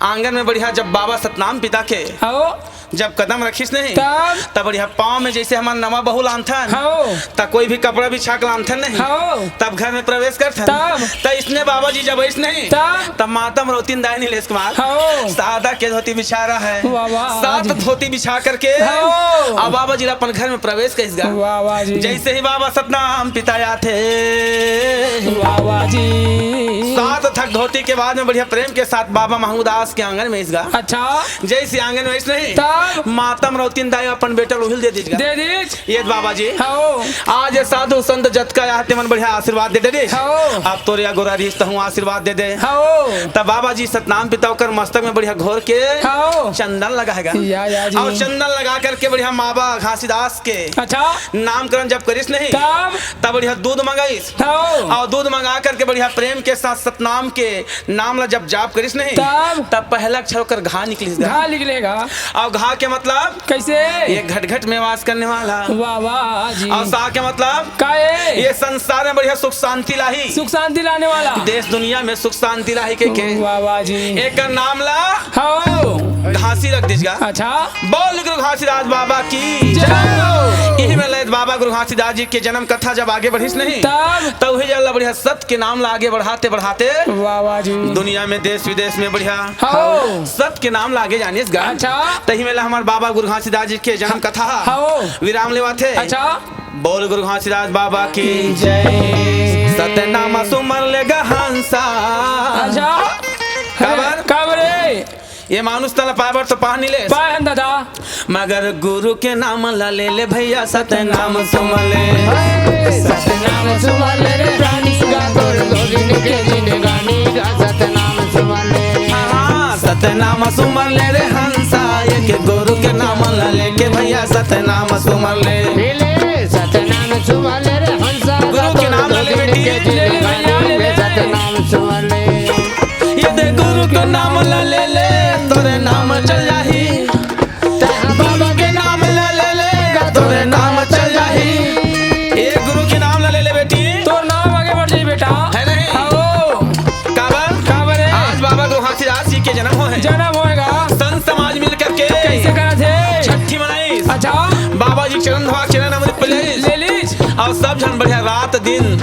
आंगन में बढ़िया जब बाबा सतनाम पिता के हाँ। जब कदम रखिस नहीं, तब? तब बढ़िया पाँव में जैसे हमन नवा बहू लानथन, हाँ। त कोई भी कपड़ा बिछा के लानथन नहीं, हाँ। तब घर में प्रवेश करथन। तब? त इसने बाबा जी जब आइस नहीं, तब? तब मातम रोतिन दाई नीलेश कुमार हाँ। सादा के धोती बिछा रहा है। वाह, वाह, सात जी। धोती बिछा करके हाँ। अब बाबा जी ला अपन घर में प्रवेश करिस गा। वाह, वाह, जी। जैसे ही बाबा सतनाम पिता आथे, वाह, वाह, जी। सात थक धोती के बाद में बढ़िया प्रेम के साथ बाबा महंगुदास के आंगन में आइस गा। अच्छा। जैसे आंगन में आइस नहीं, तब? मातम रौतिन दाई अपन बेटा लोहिल दे दीजिएगा। They these. ये बाबा जी, हाँ। आज ये साधु संत जतका आथे मन बढ़िया आशीर्वाद दे दे दीज। हाँ। अब तोरे अगोरा रिहिस तहूँ आशीर्वाद दे दे। हाँ। तब बाबा जी सतनाम पिता ओकर मस्तक में बढ़िया घोर के हाँ। चंदन लगाएगा। या, या जी। और चंदन लगा करके बढ़िया माँ बा घासीदास के अच्छा। नामकरण जब करिस नहीं, तब? तब बढ़िया दूध मंगाइस। हाँ। और दूध मंगा करके बढ़िया प्रेम के साथ सतनाम के नाम ला जब जाप करिस नहीं, तब? तब पहला अक्षर ओकर घा निकलिस गा। घा निकलेगा। और घा के मतलब? कैसे? ये घट घट में वास करने वाला। वाह, वाह, जी। और सा के मतलब? काहे? ये संसार में बढ़िया सुख शांति लाही। सुख शांति लाने वाला। देश दुनिया में सुख शांति लाही के, के? वाह, वाह, जी। एकर नाम ला हाँ। घासी रख दीजिएगा। अच्छा। बोल गुरु घासीदास बाबा की जय। यही में ललित बाबा गुरु घासीदास जी के जन्म कथा जब आगे बढ़िस नहीं, तब? तब वही जल्ला बढ़िया सत के नाम ला आगे बढ़ाते बढ़ाते वाह, वाह जी। दुनिया में देश विदेश में बढ़िया हाँ। सत के नाम ला आगे जानिस गा। अच्छा। तही में ला हमार बाबा गुरु घासीदास जी के जन्म कथा हाँ। विराम लेवाथे। अच्छा। बोल गुरु घासीदास बाबा की जय। सतनाम सुमर ले गा हंसा। अच्छा। काबर? काबर रे? ये मानुष तन ला पाए बर तो पाह नी लेस। पाए हन दादा। मगर गुरु के नाम ला ले ले भैया, सतनाम सुमर ले। सतनाम सुमर ले रे रानी गा, तोर गोविंद के जिंदगानी गा, सतनाम सुमर ले। हाँ, सतनाम सुमर ले रे हंसा, एक गुरु के नाम ला लेके भैया, सतनाम सुमर ले। ले ले, सतनाम सुमर ले रे हंसा, गुरु के नाम ला ले बेटी। ले ले भैया, ले ले। सतनाम सुमर ले। ये दे गुरु के नाम ला ले ले, तोरे नाम चल जाही। तहाँ बाबा के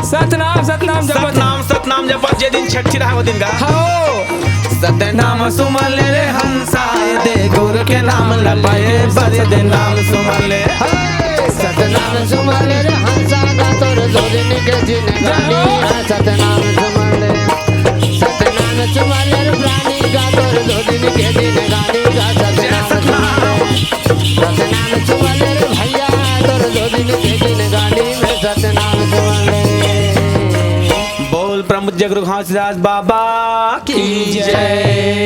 सतनाम सतनाम जपत। सतनाम सतनाम जपत, जे दिन छठी रहा वो दिन गा। हो। सतनाम सुमन ले रे हंसा, दे गुरु के नाम लपाए, बस दे नाम सुमन ले। सतनाम सुमन रे हंसा गा तोर दो दिन के जिनगानी। सतनाम सुमन रे, सतनाम सुमन रे प्राणी गा तोर दो दिन के जिनगानी गा। सतनाम सुमन रे, सतनाम सुमन रे भैया तोर दो दिन के जिनगानी में। सतनाम सुमन रे। बोल परम पूज्य गुरु घासीदास बाबा की जय।